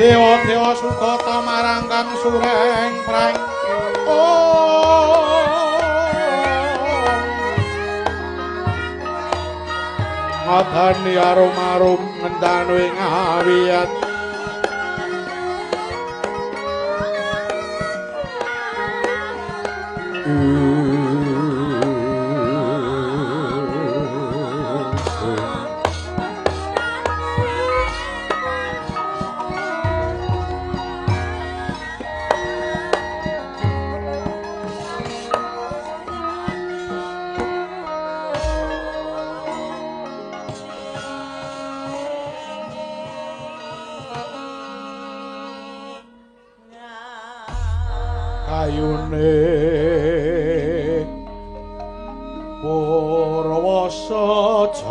Dewa-dewa sukata marang kang sureng preng. Ngadani arum-arum ngendanu ing awiyat. Kayune Purwa sejati.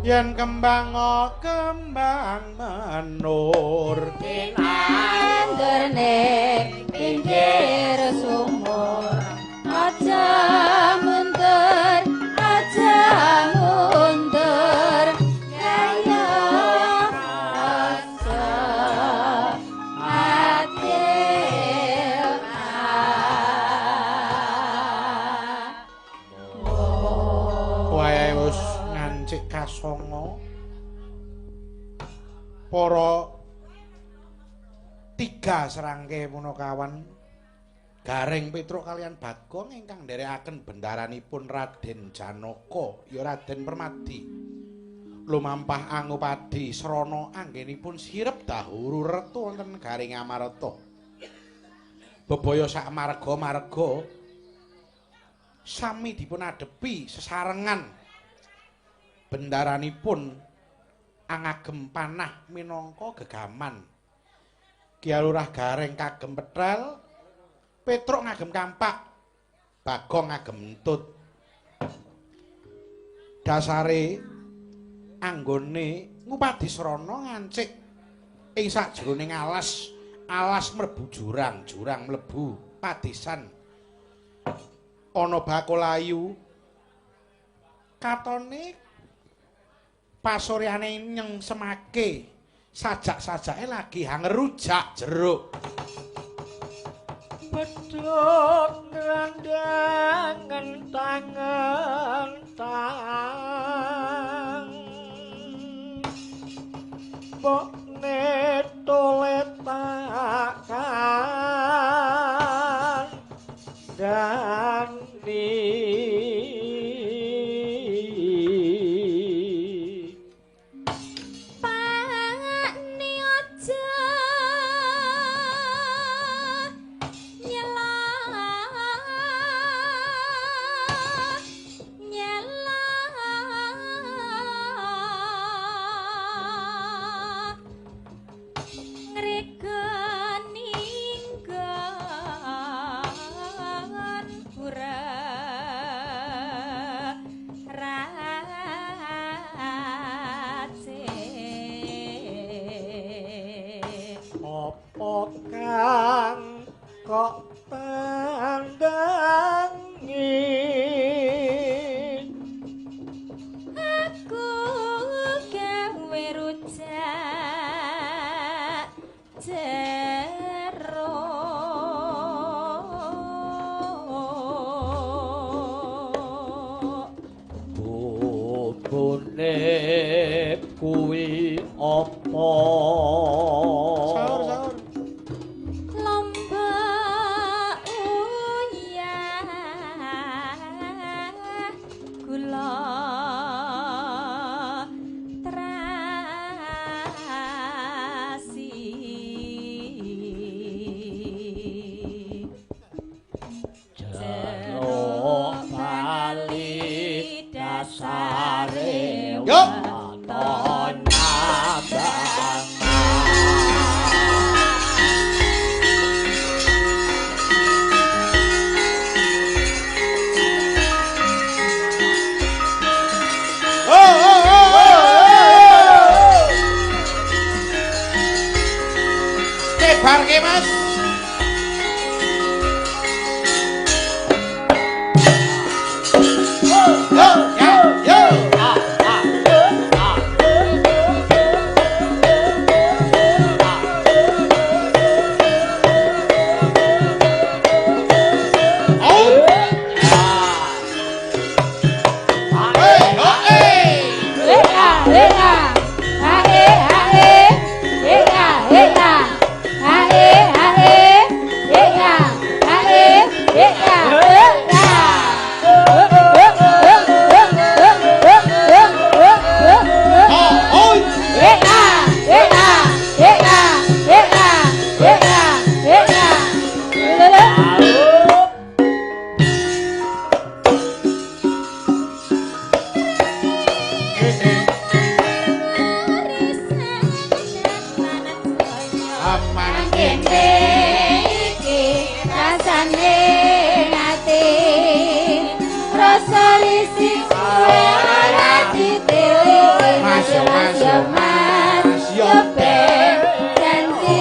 Yen kembang kembang menur tinandurne pinggir sumur, aja mundur aja mundur kaya rasa adil. Wayahe wis ngancik kasongo. Para tiga serangke punakawan Gareng Petruk kalian Bagong ingkang nderekaken bendaranipun Raden Janaka ya Raden Permadi lumampah angupadi srana anggenipun sirep dahuru retu wonten Garing Amarta. Bebaya sak marga-marga sami dipunadepi sesarengan bendaranipun angagem panah minangka gegaman. Ki Lurah Gareng kagem petrel, Petruk ngagem kampak, Bagong ngagem entut. Dasare anggone ngupadi srana ngancik ing sajroning alas, alas mlebu jurang, jurang mlebu padesan. Ana bakul ayu katone pasoryane nyeng semake, sajak-sajake lagi hangerujak jeruk. Bedhok ngrandangen tangan tang, mbok netoletakan dani. Pakne aja nyela nyela ngregani nggon pura race. Apa kang kok tandangi? Aku gawe rujak jeruk. Bubune kuwi apa? Sahur, sahur. Lombok uyah gula terasi. Jeruk bali dasare Yo. waton nambang. Oh, oh, oh, oh, oh. Kebarke, Mas. Yo, ya, yo. Oh. Hey, oh, hey. Hea, hea, hae, hae, hea, hea, hae, hae, hea, hae, hea, hea. Oh, oh. Hea, hea, hea, hea, hea, hea. Lele. Aman. Kene iki rasane ati rasa risik suwe ora diteleke. Mas, yo, Mas, yo, Mas, Mas, yo, yo ben janji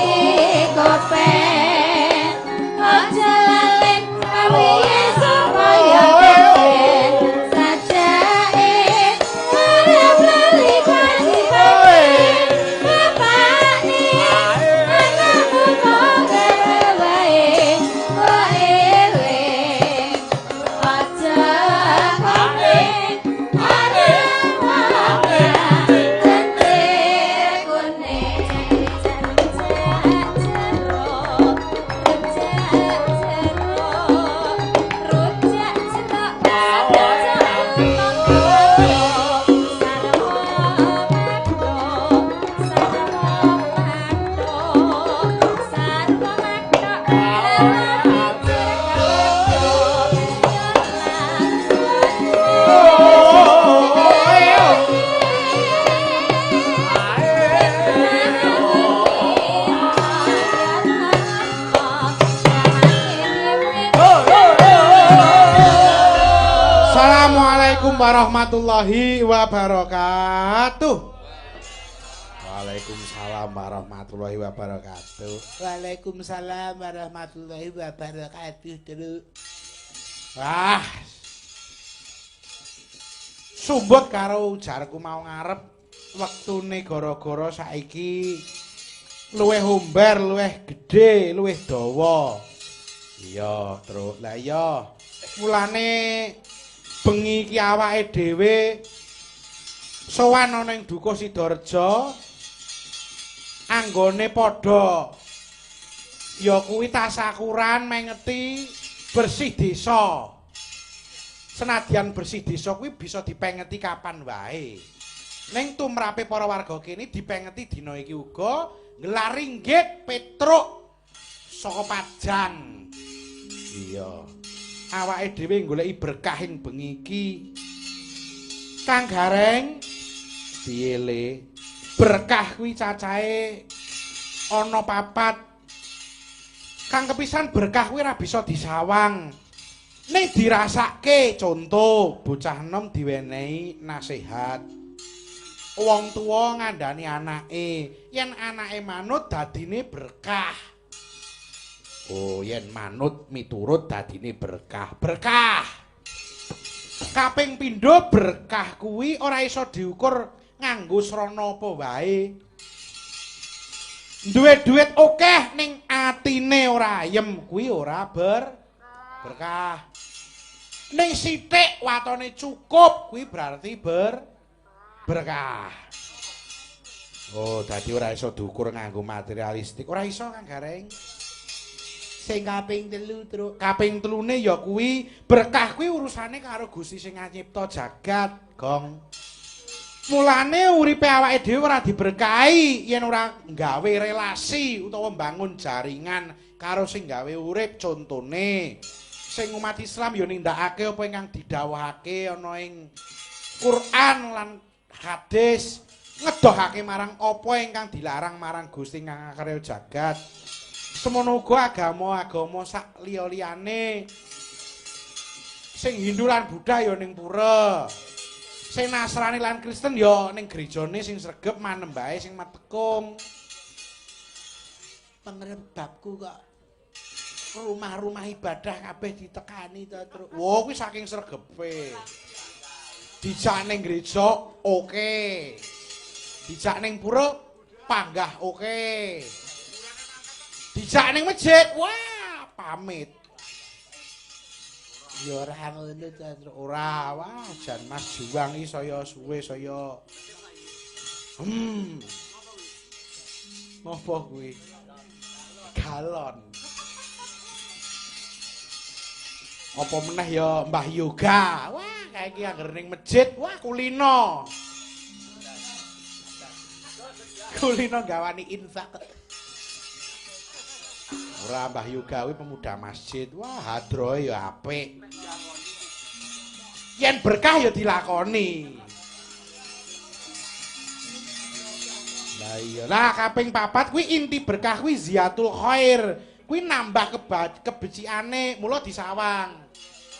kopen aja lalen kawiye supaya ben sajake arep lali kajibane bapakne anakmu kok gawe wae kok Assalamualaikum warahmatullahi wabarakatuh. Waalaikumsalam warahmatullahi wabarakatuh. Waalaikumsalam warahmatullahi wabarakatuh, Truk. Ah. Sumbut karo ujarku mau ngarep wektune gara-gara saiki luwih omber, luwih gedhe, luwih dawa. Iya, Truk. Lah iya. Mulane bengi iki awake dhewe sowan ana ing Dukuh Sidorejo anggone padha ya kuwi tasakuran mengeti bersih desa. Senadyan bersih desa kuwi bisa dipengeti kapan wae. Ning tumrape para warga kene dipengeti dina iki uga nggelar ringgit Petruk saka Pajang. Iya. Awake dhewe goleki berkah ing bengi iki. Kang Gareng piye le? Berkah kuwi cacahe ana papat. Kang kepisan berkah kuwi ora bisa disawang. Ning dirasake, contoh bocah enom diwenehi nasihat. Wong tuwa ngandani anake, yen anake manut dadine berkah. Oh, yen manut miturut dadine berkah. Berkah. Kaping pindho berkah kuwi ora iso diukur nganggo srana apa wae. Duwe duit akeh ning atine ora ayem kuwi ora berkah. Ning sithik watone cukup kuwi berarti berkah. Oh, dadi ora iso diukur nganggo materialistik. Ora iso Kang Gareng. Sing kaping telu, Truk. Kaping telune ya kuwi berkah kuwi urusane karo Gusti sing nyipta jagat, Gong. Mulane uripe awake dhewe ora diberkahi yen ora nggawe relasi utawa mbangun jaringan karo sing gawe urip. Contone sing umat Islam ya nindakake apa ingkang didhawuhake ana ing Quran lan hadis, ngedohake marang apa ingkang dilarang marang Gusti ingkang akarya jagat. Semono uga agama-agama sak liya-liyane. Sing Hindu lan Buddha ya ning pura. Sing Nasrani lan Kristen ya ning gerejane sing sregep manembahe sing matekung. Pangrebabku kok rumah-rumah ibadah kabeh ditekani to, Truk. Wah, kuwi saking sregepe. Dijak ning gereja oke. Dijak ning pura panggah oke. Dijak ning masjid, wah pamit. Ya ora ngono to, Truk. Ora, wah jan Mas Juang iki saya suwe saya. Ngopo kuwi? Galon. Apa meneh ya Mbah Yoga. Wah, kae iki anggere ning masjid, wah kulino. Kulino gawani infak. Ora Mbah Yoga kuwi pemuda masjid. Wah, hadroe ya apik. Yen berkah ya dilakoni. Lah iya. Lah kaping papat kuwi inti berkah kuwi ziyatul khair. Kuwi nambah kebecikane, mula disawang.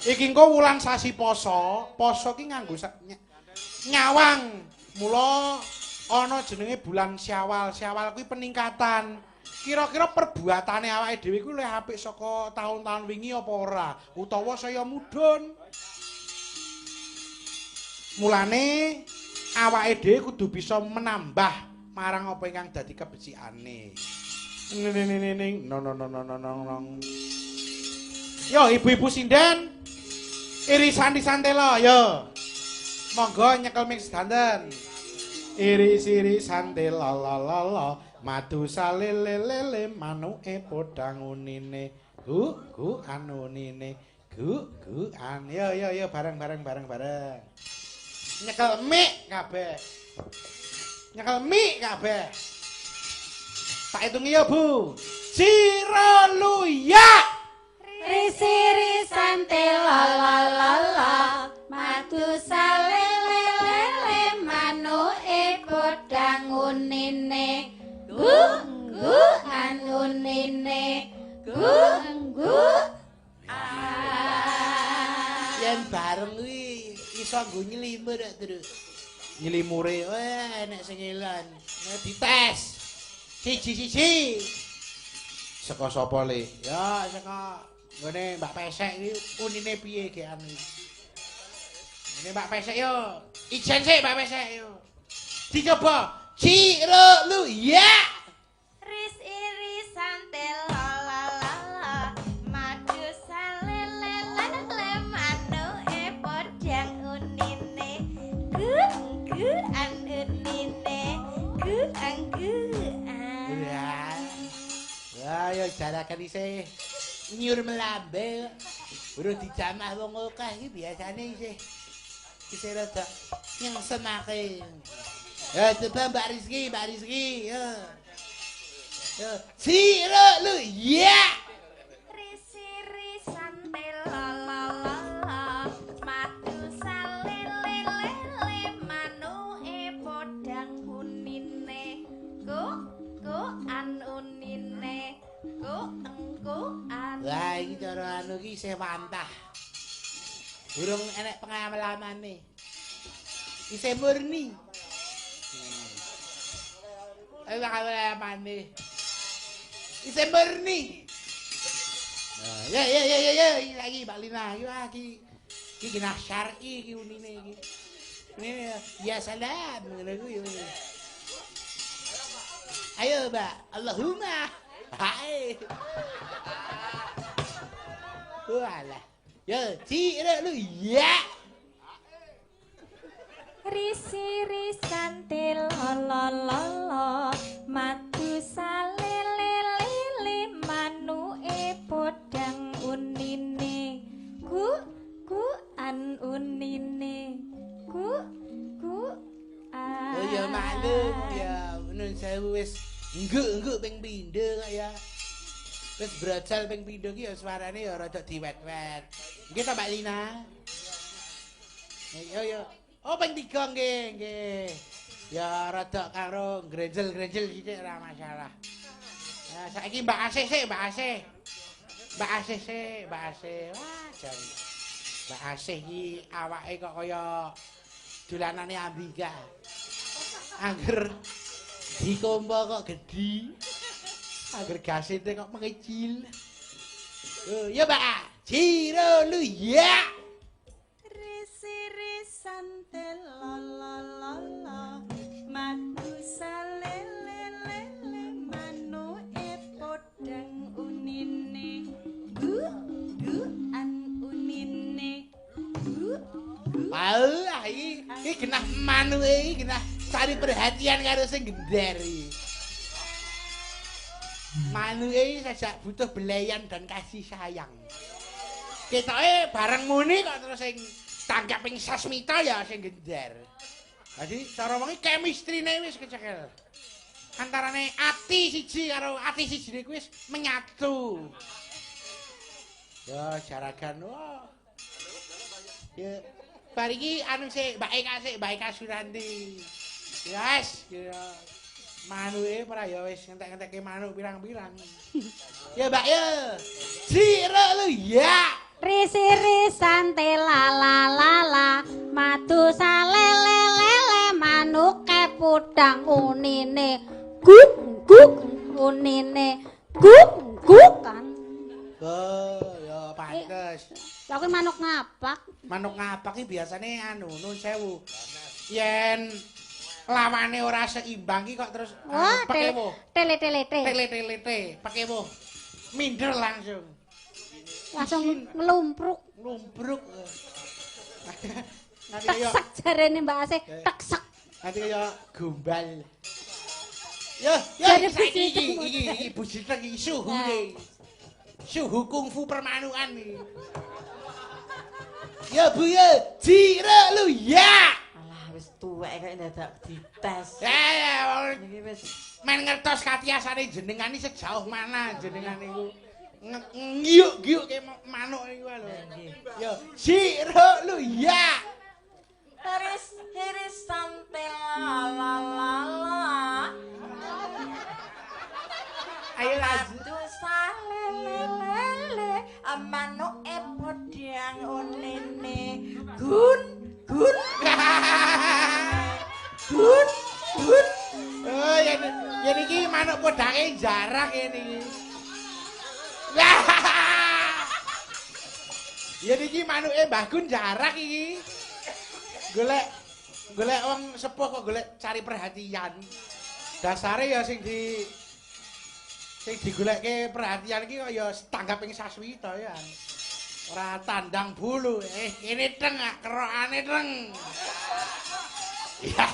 Iki engko wulan sasi poso, poso ki nganggo nyawang. Mula ana jenenge bulan Syawal. Syawal kuwi peningkatan. Kira-kira perbuatane awake dhewe kuwi luwih apik saka taun-taun wingi apa ora? Utawa saya mudhun. Mulane awake dhewe kudu bisa menambah marang apa ingkang dadi kebecikane. Ning no no no no no no. Yo ibu-ibu sinden irisan-irisan telo yo. Monggo nyekel mik sedanten. Iris-irisan telo la la la. Madu salelelele manuke podang unine. Gu gu anunine. Gu gu an. Yo yo yo bareng bareng bareng bareng. Nyekel mik kabeh. Nyekel mik kabeh. Tak hitungi ya, Bu. Cireluya. Risi-risan telo la la la. Madu salelelele manuke podang unine. Gu gu anunine. Gu gu. Yen bareng kuwi Iso nggo nyelimur kok, Truk. Nyelimure, wah enek sing elon. Nek dites. Siji-siji. Saka sapa le? Ya, saka nggone Mbak Pesek iki unine piye gekan iki. Ngene Mbak Pesek yo. Ijen sik Mbak Pesek yo. Dicoba. Ciro lu ya. Ris irisan telo la la la madu salelelele manuke podang unine gu gu an unine gu an gu an. Wah. Wah, ya jarakan isih nyur melambe. Urung dijamah wong akeh iki biasane isih isih rada nyengsemake. Ya coba Mbak Rizky, Mbak Rizky, ya. Ya, Ciro lu ya. Ris irisan telo la la la madu salelelele manuke podang unine gu gu an unine gu engku an. Wah, iki cara anu iki isih wantah. Urung enek pengalamane. Isih murni. Ayo pengalamane. Isih murni. Nah, ya ya ya ya ya, iki lagi Mbak Lina, iki wah iki iki genah syar'i iki unine iki. Unine ya salam ngono kuwi. Ayo, Mbak. Allahumma. Hai. Walah. Ya, ciro lu ya. Risi-risan telo la la la madu salelelele manuke podang unine gu gu an unine gu gu an. Oh ya maklum ya, nun sewu wis ngguk-ngguk ping pindho kok ya. Wis brojol ping pindho ki ya suarane ya rada diwet-wet. Nggih ta Mbak Lina? Yo yo. Oh ping 3 nggih, nggih. Ya rada karo grenjel-grenjel sithik ora masalah. Ya saiki Mbak Asih sik, Mbak Asih. Mbak Asih sik, Mbak Asih. Wah, jan. Mbak Asih iki awake kok kaya dolanane Ambika. Angger dikompo kok gedhi. Angger gasite kok mengecil. Oh, ya Mbak. Ciro lu ya. Risi-risan telo la la la madu salelelele manuke podang unine gu gu an unine gu gu. Alah iki iki genah manuke iki genah cari perhatian karo sing gender iki. Manuke iki sajak butuh belayan dan kasih sayang. Ketoke bareng muni kok terus sing tanggap ping sasmita ya sing gender. Jadi cara wong iki chemistry-ne wis kecekel. Antarane ati siji karo ati sijine kuwi wis menyatu. Ya jaragan wah. Ya bar iki anu sik Mbak Eka sik, Mbak Eka Suranti. Yes, ya. Manuke ora ya wis ngentek-ngentekke manuk pirang-pirang. Ya Mbak ya. Ciro lu ya. Risi-risan tela la la la madu salelelele manuke podang unine guk guk unine guk guk kan. Oh, ya pantes. Lah kuwi manuk ngapak. Manuk ngapak iki biasane anu nun sewu. Yen lawane ora seimbang iki kok terus Wah, pekewuh. tele tele tele. Tele tele te, pekewuh. Minder langsung. Langsung nglumpruk. Lumbruk. Nanti kaya Teksek jarene Mbak Asih, teksek. nanti kaya gombal. Yo, yo Jare iki saiki Bu iki Jiteng iki iki Bu Jiteng iki suhune. Suhu kungfu permanukan iki. Ya Bu ya, ciro lu ya. Alah wis tuwek kok dadak dites. Eh, Niki wis men ngertos katiasane jenengan iki sejauh mana jenengan niku. Ngiyuk-ngiyuk ke manuk niku lho. nggih. Yo, ciro lu ya. Iris irisan la la la la. Ayo lanjut. Aduh salelelele manuke podang unine gun gu Ya niki manuke Mbah Gun jarak iki. Golek golek wong sepuh kok golek cari perhatian. Dasare ya sing di sing digolekke perhatian iki kok ya tanggap ing saswita ya. Ora tandang bulu. Kene teng kerokane teng. Iya.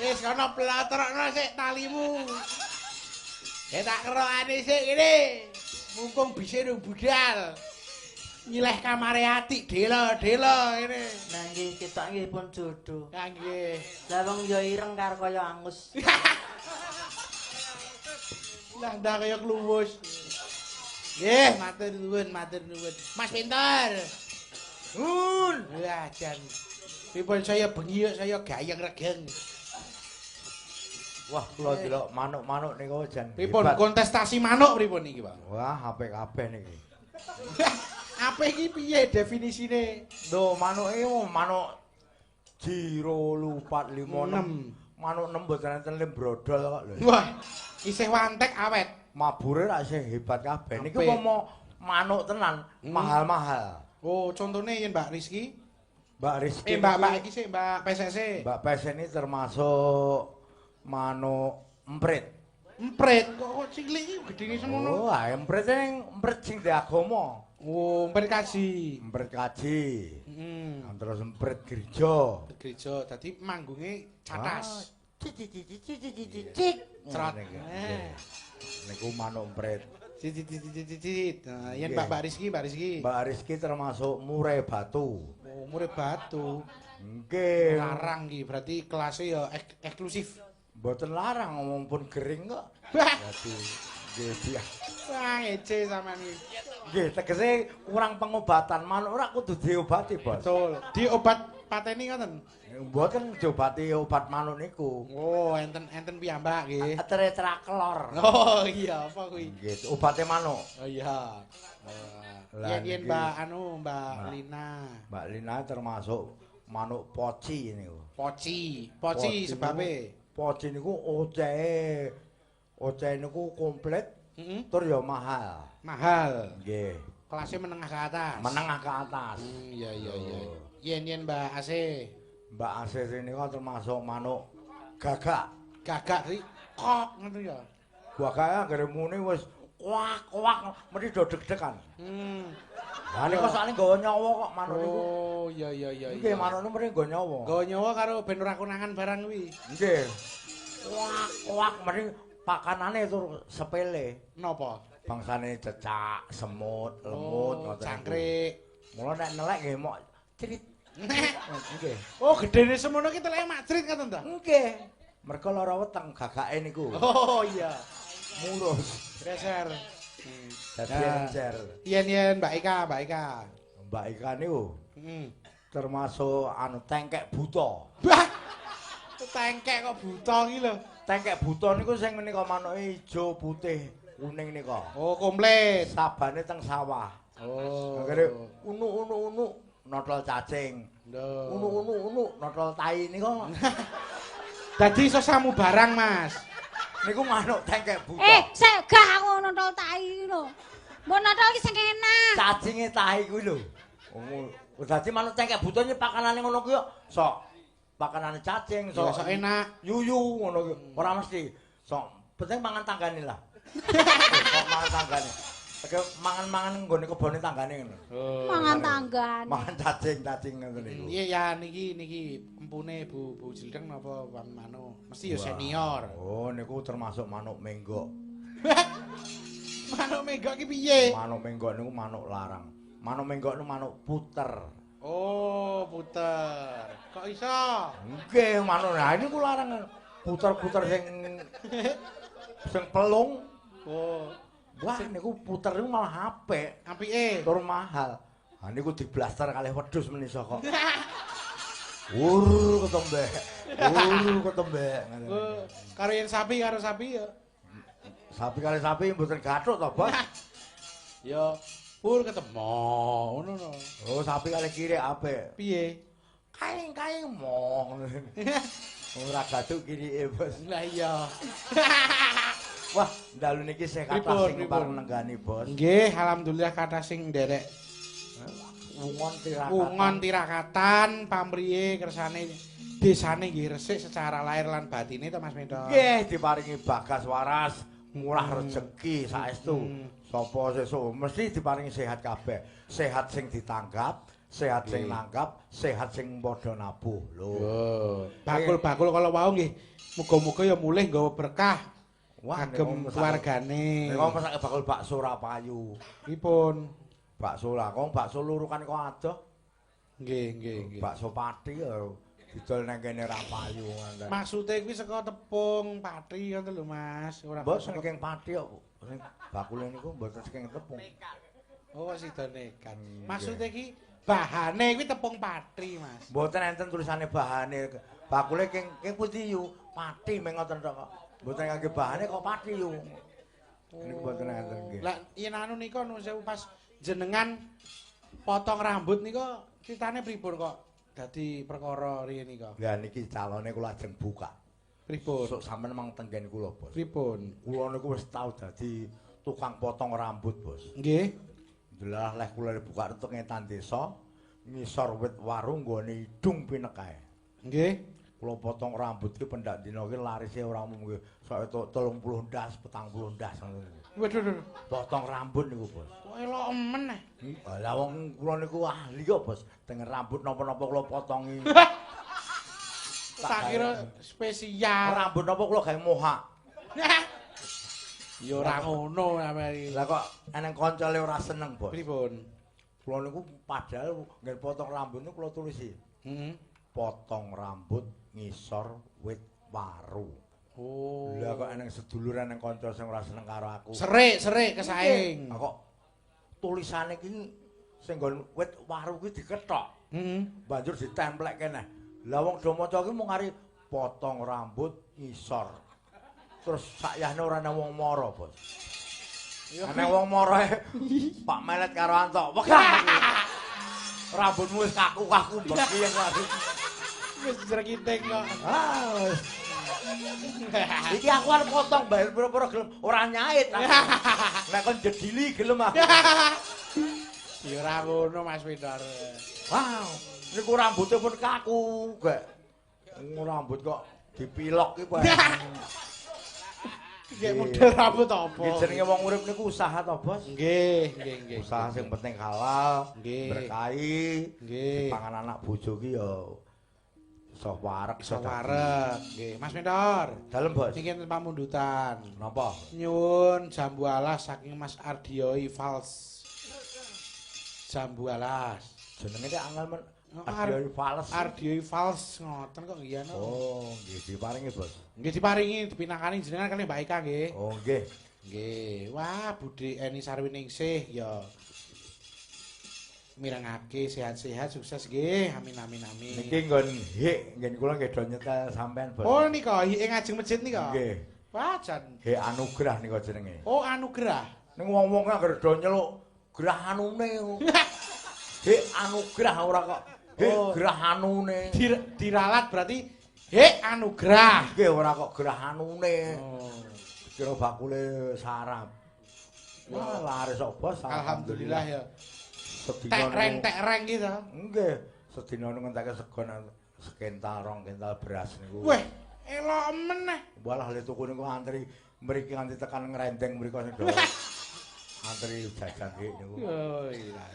Wis kono platrokno sik talimu. Ya tak kerokane sik kene. Mumpung bise ndung budal. Nyileh kamare ati dela-dela ngene. Lah nggih ketok nggih pun jodoh. Ya nggih. Lah wong ya ireng karo kaya angus. Lah ndak kaya kluwus. Nggih, matur nuwun, matur nuwun. Mas pinter. Nun. Lah jan. Pripun saya bengi kok saya gayeng regeng. Wah, kula delok manuk-manuk niku jan. Pripun kontestasi manuk pripun niki, Pak? Wah, apik kabeh niki. Apik iki piye definisine? Lho, manuke manuk 1, 2, 4, 5, 6. Manuk 6 mboten enten lim brodol kok lho. Wah, isih wantek awet. Mabure rak isih hebat kabeh. Niki umpama manuk tenan, mahal-mahal. Oh, contone yen Mbak Rizky? Mbak Rizky. Mbak iki sik, Mbak PSC. Mbak PSC ini termasuk manuk emprit. Emprit kok cilik iki gedene semono. Oh, emprit sing emprit sing di agama. Oh, emprit kaji. Emprit kaji. Heeh. Terus emprit gereja. Gereja dadi manggunge catas. Cik cik cik cik cik. Cerot. Niku manuk emprit. Cik cik cik cik cik. Nah, yen Mbak Rizky, Mbak Rizky. Mbak Rizky termasuk murai batu. Oh, murai batu. Nggih. Larang iki berarti kelasnya ya eksklusif. Mboten larang ngomong pun gering kok. Dadi nggih biasa. Wah, ngece sampean iki. Nggih, tegese kurang pengobatan. Manuk ora kudu diobati, Bos. Betul. Diobat pateni ngoten? Mboten diobati obat manuk niku. Oh, enten-enten piyambak nggih. Tetraklor. Oh iya, apa kuwi? Nggih, obate manuk. Oh iya. Yen Mbak anu Mbak Lina. Mbak Lina termasuk manuk poci niku. Poci. Poci sebabe poci niku ocehe. Ocehe niku komplit, tur ya mahal. Mahal. Nggih. Kelasnya menengah ke atas. Menengah ke atas. Iya iya iya. Yen Mbak Ase. Mbak Ase niku termasuk manuk gagak. Gagak iki kok ngono ya. Gagake anggere muni wis kuak-kuak mesti do deg-degan. Lah niku soalé nggawa nyawa kok manuk niku. Oh iya iya iya. Nggih manuk niku mesti nggawa nyawa. Nggawa nyawa karo ben ora konangan barang kuwi. Nggih. Kuak-kuak mesti pakanane tur sepele. Napa? Bangsane cecak, semut, lemut, ngoten. Cangkrik. Mula nek nelek nggih mok crit. Nggih. Oh, gedene semono ki teleke mak crit ngoten ta? Nggih. Mergo lara weteng gagake niku. Oh iya. Mulus. Geser. Dadi encer. Yen-yen Mbak Ika, Mbak Ika. Mbak Ika niku. Termasuk anu tengkek buta. Bah. Tengkek kok buta iki lho. Tengkek buta niku sing menika manuke ijo, putih, kuning nika. Oh, komplit. Sabane teng sawah. Oh. Akhire unuk-unuk-unuk notol cacing. Lho. Unuk-unuk-unuk notol tai nika. Dadi iso samu barang, Mas. Niku manuk tengkek buta. Sik gah aku notol tai iki lho. Mbok notol iki sing enak. Cacinge tai kuwi lho. Oh, dadi manuk tengkek buta iki pakanane ngono kuwi sok pakanane cacing, sok sok enak, yuyu ngono kuwi. Ora mesti. Sok penting mangan tanggane lah. Sok mangan tanggane. Mangan-mangan nggone kebone tanggane ngono. Mangan tanggane. Mangan cacing-cacing ngoten niku. Iya ya niki niki empune Bu Jildeng napa manuk? Mesti ya senior. Oh niku termasuk manuk menggok. Manuk menggok ki piye? Manuk menggok niku manuk larang. Manuk menggok niku manuk puter. Oh, puter. Kok iso? Nggih, manuk nah niku larang. Puter-puter sing sing pelung. Oh. Wah niku puter niku malah apik. Apike tur mahal. Ha niku diblaster kalih wedhus menisa kok. Ur ketembek. Ur ketembek. Karo yen sapi karo sapi ya. Sapi kali sapi mboten gathuk to, Bos. Ya ur ketemu ngono no. Oh, sapi kali kiri apik. Piye? Kaing-kaing mo. Ora gathuk kirike, Bos. Lah iya. Wah, dalu niki sing kathah sing pareng nenggani, Bos. Nggih, alhamdulillah kathah sing nderek Wungon tirakatan. Wungon tirakatan pamriye kersane desane nggih resik secara lahir lan batine to Mas Mendol. Nggih diparingi bagas waras, murah rejeki saestu. Sapa sesuk mesti diparingi sehat kabeh. Sehat sing ditanggap, sehat sing nanggap, sehat sing padha nabuh. Lho. Bakul-bakul kala wau nggih muga-muga ya mulih nggawa berkah. Wah, kagem keluargane. Nek mesake bakul bakso ra payu. Pripun? Bakso lah, kok bakso lurukan kok adoh. Nggih, nggih, nggih. Bakso pati ya didol nang kene ra payu ngono. Maksude kuwi saka tepung pati ngoten lho Mas. Ora Mbok saking pati kok. Sing bakule niku mboten saking tepung. Oh, sida nekat. Maksude iki bahane kuwi tepung pati, Mas. Mboten enten tulisane bahane. Bakule king king pundi yu? Pati meng ngoten tok kok. Mboten kangge bahane kok pati yu. Niku mboten enten nggih. Lah yen anu nika nuwun sewu pas jenengan potong rambut nika critane pripun kok dadi perkara riyen nika? Lah niki calone kula ajeng buka. Pripun? Sok sampean mang tenggen kula, Bos. Pripun? Kula niku wis tau dadi tukang potong rambut, Bos. Nggih. Ndelah leh kula buka retek ngetan desa, ngisor wit waru nggone idung pinekae. Nggih. Kula potong rambut ki pendak dina ki larise ora umum nggih. Sok 30 ndas, 40 ndas ngono. Waduh. Potong rambut niku, Bos. Kok elok emen eh. Lah wong kula niku ahli kok, Bos. Denger rambut napa-napa kula potongi. Tak kira spesial. Rambut napa kula gawe mohak. Ya ora ngono sampeyan iki. Lah kok eneng kancane ora seneng, Bos. Pripun? Kula niku padahal nggen potong rambut niku kula tulisi. Heeh. Potong rambut ngisor wit waru. Oh. Lah kok eneng sedulur eneng kanca sing ora seneng karo aku. Serik-serik kesaing. Lah kok tulisane iki sing nggon wit waru kuwi dikethok. Heeh. Banjur ditemplek keneh. Lah wong do maca ki mung ari potong rambut ngisor. Terus sakyahne ora ana wong mara, Bos. Ana wong mara Pak Melet karo Antok. Wegah. Rambutmu wis kaku-kaku mbeki yang lari. Wis jrekiting kok. Ah. Wis. Iki aku arep potong bayar pira-pira gelem ora nyait aku. Nek kon jedili gelem aku. Ya ora ngono Mas Windar. Wow, niku rambutnya pun kaku gek. Rambut kok dipilok iki Pak. Nggih model rambut apa? Nggih jenenge wong urip niku usaha to, Bos? Nggih, nggih, nggih. Usaha sing penting halal, nggih, berkahi, nggih. Pangan anak bojo ki ya iso wareg, iso wareg. Nggih, Mas Mentor. Dalem, Bos. Niki enten pamundutan. Napa? Nyuwun jambu alas saking Mas Ardioi Fals. Jambu alas. Jenenge nek angel men Ardioi Fals. Ardioi Fals ngoten kok nggih ana. Oh, nggih diparingi, Bos. Nggih diparingi dipinangkani jenengan kalih Mbak Eka nggih. Oh, nggih. Nggih. Wah, Budhe Eni Sarwiningsih ya mirengake sehat-sehat sukses nggih. Amin amin amin. Niki nggon hik nggen kula nggih do nyetel sampean, Bos. Oh nika hik ing ngajeng masjid nika. Nggih. Wah, jan. Hik anugerah nika jenenge. Oh, anugerah. Ning wong-wong anggere do nyeluk gerah anune. Hik anugerah ora kok. Hik gerah anune. Diralat berarti hik anugerah. Nggih ora kok gerah anune. Oh. Kira bakule sarap. Wah, laris kok, Bos. Alhamdulillah ya. Sedina tek reng gitu. Nggih, sedina niku ngenteke sego sekental rong kental beras niku. Weh, elok meneh. Walah le tuku niku antri mriki nganti tekan ngrendeng mriko sing do. Antri jajan hik niku. Oh iya.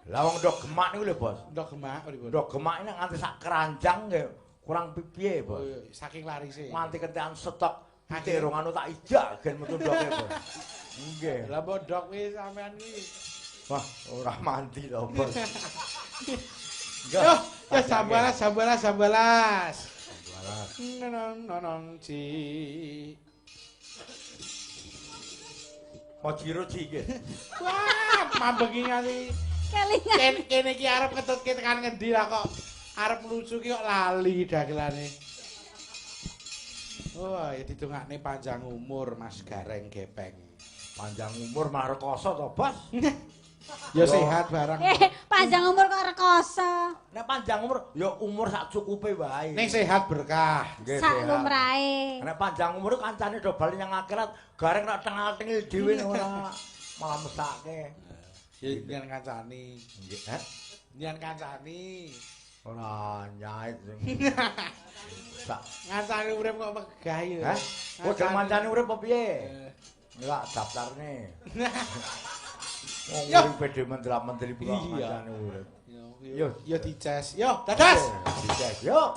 Lah wong ndok gemak niku lho, Bos. Ndok gemak pripun? Ndok gemak nek nganti sak keranjang nggih kurang piye, Bos. Oh, saking larise. Nganti kentekan stok pitik rong anu tak ijak gen metu ndoke, Bos. Nggih. Lah mbok ndok kuwi sampean kuwi. Wah, ora mandi to, Bos. Yo, ya jambalas, jambalas, jambalas. Jambalas. Nonong nonong ci. Mojiro ci nggih. Wah, mambengi nganti kelingan. Kene iki arep ketutke tekan ngendi lah kok arep lucu ki kok lali dagelane. Oh, ya didongakne panjang umur Mas Gareng Gepeng. Panjang umur malah rekoso to, Bos. Ya sehat barang. Panjang umur kok rekoso. Nek panjang umur ya umur sak cukupe wae. Ning sehat berkah. Nggih, sak lumrahe. Nek panjang umur kancane do bali nyang akhirat, gareng nek tengal-tengil dhewe ora malah mesake. Ya jenengan kancani. Nggih, heh. Nyan kancani. Ora nyait sing. Sak Ngancani urip kok megah ya. Hah? Kowe gelem ngancani urip apa piye? Enggak daftarne. Wong uripe dhewe mendelap-mendelip kok ngancani urip. Yo, yo dices. Yo, dadas. Dices, yo.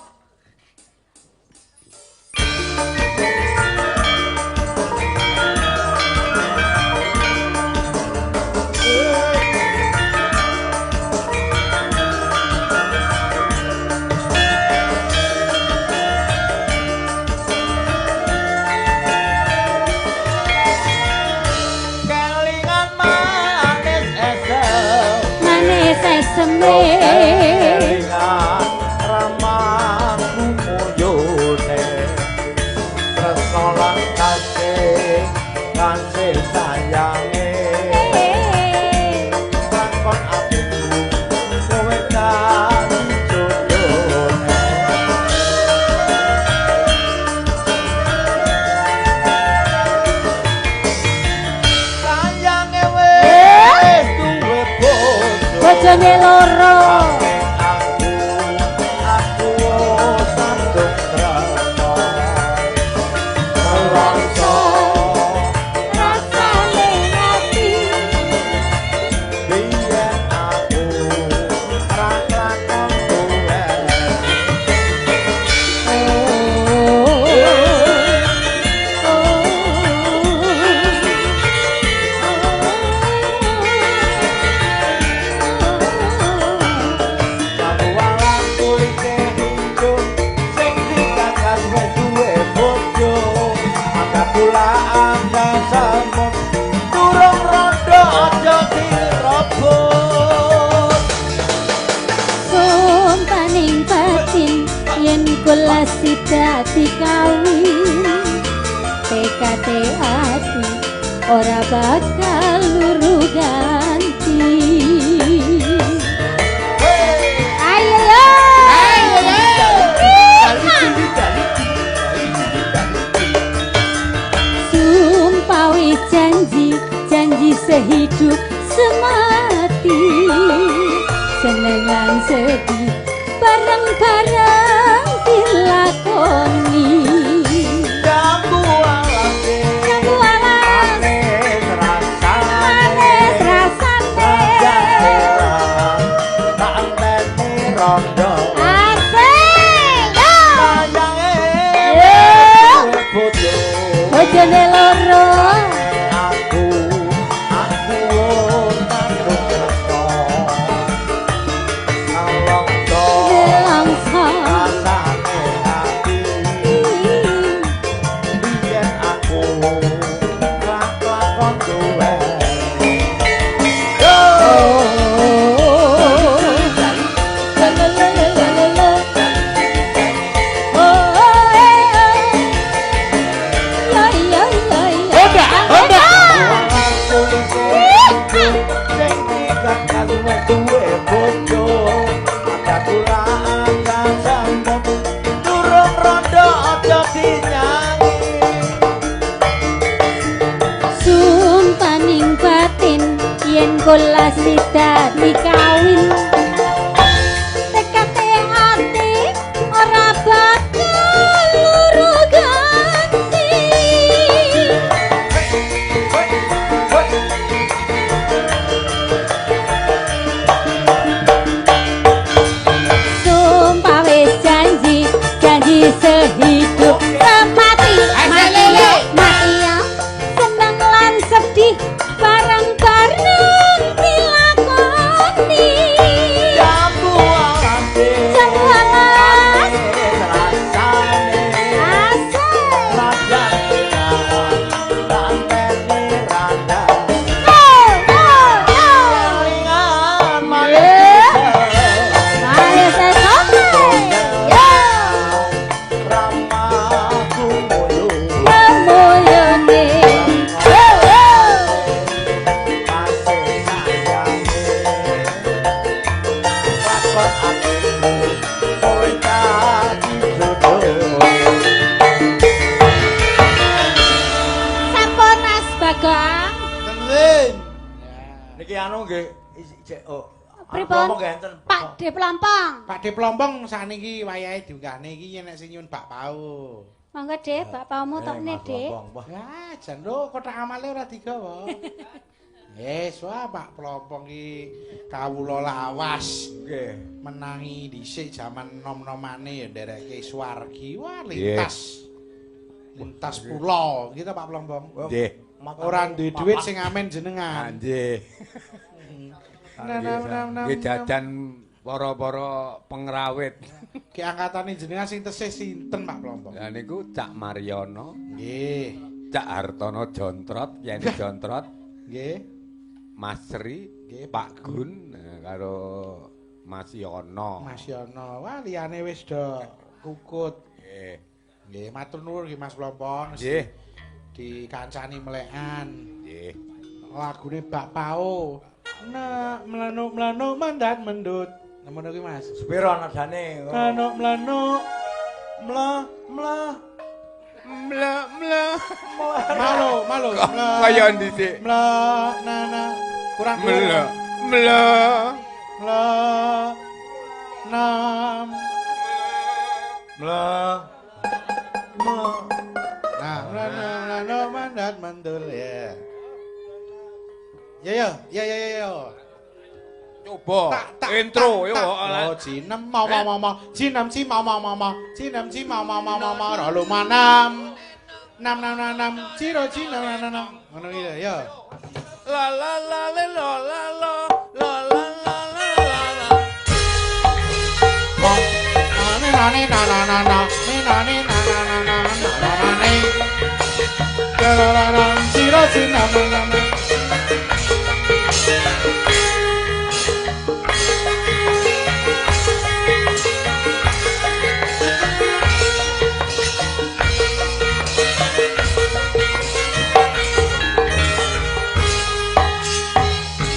Kelingan manis esem. Manis eseme. Kelingan ramaku muyune. Tresno lan kasih, kasih sayange. Takon atiku kowe dadi jodone. Sayange wis duwe bojo. Bojone loro. Aku sandung tresno. Nelongso Rasane ati. Biyen aku ra lakon duwe. Walang kulite ijo sing dikagas wis duwe bojo. Ada pula ada semut durung rondo aja direbut. Sumpaning batin yen kula sida dikawin, TKT ati ora bakal luru ganti. Ayo yo. Sumpah wis janji, janji sehidup semati. Seneng lan sedih bareng-bareng dilakoni. Jambu alase Jambu alas manis rasane. Manis rasane. Tak enteni rondo. Asik yo. Sayange Yo. duwe bojo. Bojone loro. Aku tandung tresno. Nelongso Nelongso. rasane ati. Biyen aku ra lakon duwe. Sing dikagas wis duwe bojo. Ada kula ada semut durung rondo aja dinyanyi. Sumpaning batin yen kula sida dikawin, tekate ati ora bakal luru ganti. Sumpah wis janji, janji sehidup semati. Mati yo, mati yo, seneng lan sedih bareng-bareng dilakoni. Jambu alase Jambu alas. manis rasane. Asik. Raja tak enteni randa. Oh, oh, oh. Kelingan manis Manis esome. Yo. ramaku moyo. Memuyone. Yo, yo. Kasih sayange lakon atimu kowe dadi jodoh. Sampun Mas Bagong. Tenun. Niki anu nggih oh Pripun? Plompong nggih enten. Pak De Plompong. Pak De Plompong sakniki wayahe diunggahne iki yen nek sing nyuwun bakpao. Monggo De, bakpaomu tokne Mas De. Plompong. Wah, Wah, jan lho kothak amale ora digawa. Yes, wah Pak Plompong iki kawula lawas. Nggih. Menangi dhisik jaman nom-nomane ya ndereke swargi. Wah, lintas. Lintas pulau gitu Pak Plompong. Nggih. Ora duwe dhuwit sing amen jenengan. Nggih. Nam, Nggih jajan para-para pengrawit. Ki angkatane jenengan sing tesih sinten Pak Plompong? Lah niku Cak Mariono, Nggih. Cak Hartono Jontrot, Yen Jontrot, Nggih. Mas Sri, Nggih, Pak Gun karo Mas Yono. Mas Yono. Wah, liyane wis do kukut. Nggih. Nggih, matur nuwun nggih Mas Plompong. Nggih. Dikancani melekan. Nggih. Lagune Bakpao. Nak mlenuk-mlenuk mendat mendut. Ngono kuwi Mas. Sepiro nadane? Mlenuk-mlenuk Mle mle Mle mle. malo malo mle. Kaya dhisik. Mle na na kurang Mle mle. Mle nam mle mle. Nah, mle na na na mandat mandul ya. Ya ya ya ya ya ya. Coba Tak tak intro yo. Oh, cinem mau mau mau mau cinem ci mau mau mau mau cinem ci mau mau mau mau mau ro lu manam. Nam nam nam nam ciro ci nam nam nam nam. Ngono iki lho, ya. La la la le lo la lo la la la la la la. Na na na na na na ni na ni na na na na na na na ni. La la la la ciro ci nam nam nam nam.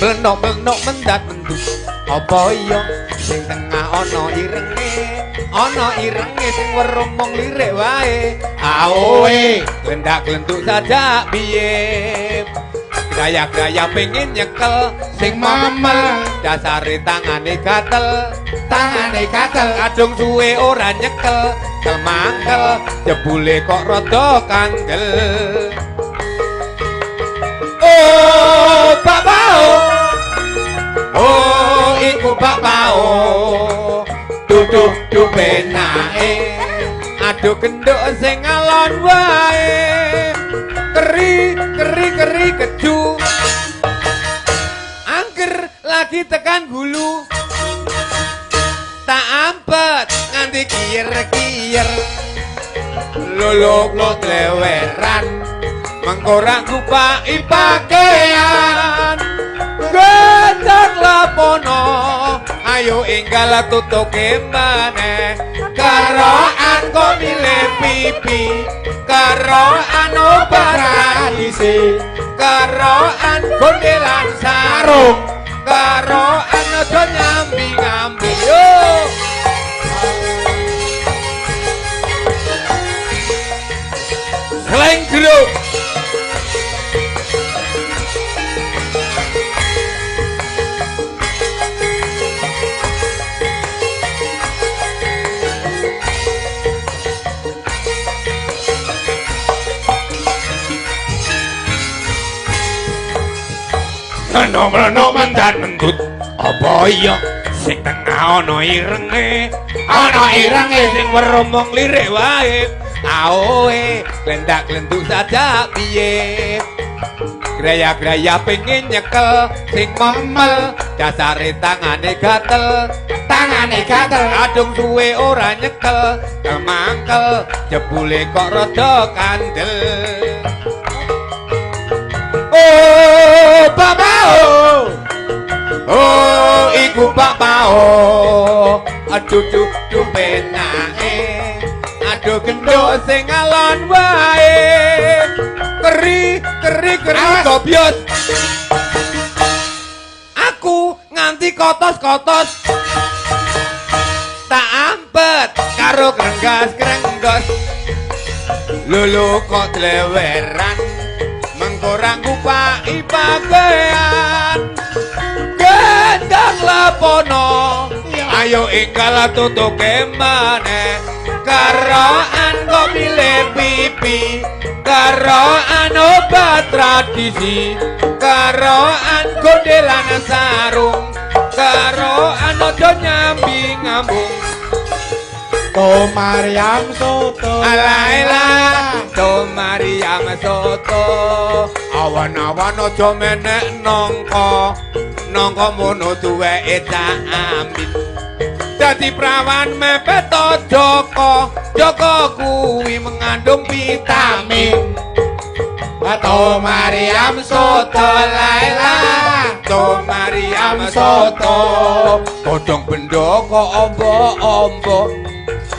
Mlenok-mlenok mendat mendut. Apa iya sing tengah ana irenge? Ana irenge sing weruh mung lirik wae. Aowe, glendak-glenduk sajak piye? Gaya-gaya pengen nyekel sing mamel, dasare tangane gatel, Tangane gatel. Kadung suwe ora nyekel, kel mangkel, jebule kok rada kandel. Oh, bakpao. Oh, iku bakpao. Duduh dupenake. Aduh genduk sing alon wae. Keri keri keri keju. Angger lagi tekan gulu. Tak ampet nganti kiyer-kiyer. Lolo kok leweran. Mengko ra ngupaki pakaian. Gendang lapono, ayo enggal tutuke maneh. Karoan kok milih pipi, karoan obat tradisi, karoan gondelan sarung, karoan aja nyambi-nyambi. Yo. Slenggruk. Mleno-mleno mendat mendut. Apa iya sing tengah ana irenge? Ana irenge sing weruh mung lirik wae. Aoe, glendak-glenduk sajak piye? Graya-graya pengen nyekel sing memel, dasare tangane gatel, Tangane gatel. Kadung suwe ora nyekel, kemangkel, jebule kok rada kandel. Oh, bakpao. Oh, iku bakpao. Aduh, duh, duh, penake. Aduh, genduk sing alon wae. Keri, keri, keri, gobyos. Aku nganti kotos-kotos. Tak ampet karo krenggas-krenggas. Lolo kok tleweran. Mengko ra ngupaki pakaian. Gendang lapo Ayo enggal tutuke maneh. Karoan kok milih pipi, karoan obat tradisi, karoan gondelan sarung, karoan aja nyambi ngambung. To Mariam Soto. Alaila To Mariam Soto. Awan-awan aja menek nangka, nangka mono duweke tak amin. Dadi prawan mepet Joko, Joko kuwi mengandung vitamin. To Mariam Soto laila, To Mariam Soto. Godhong bendo kok ombo-ombo,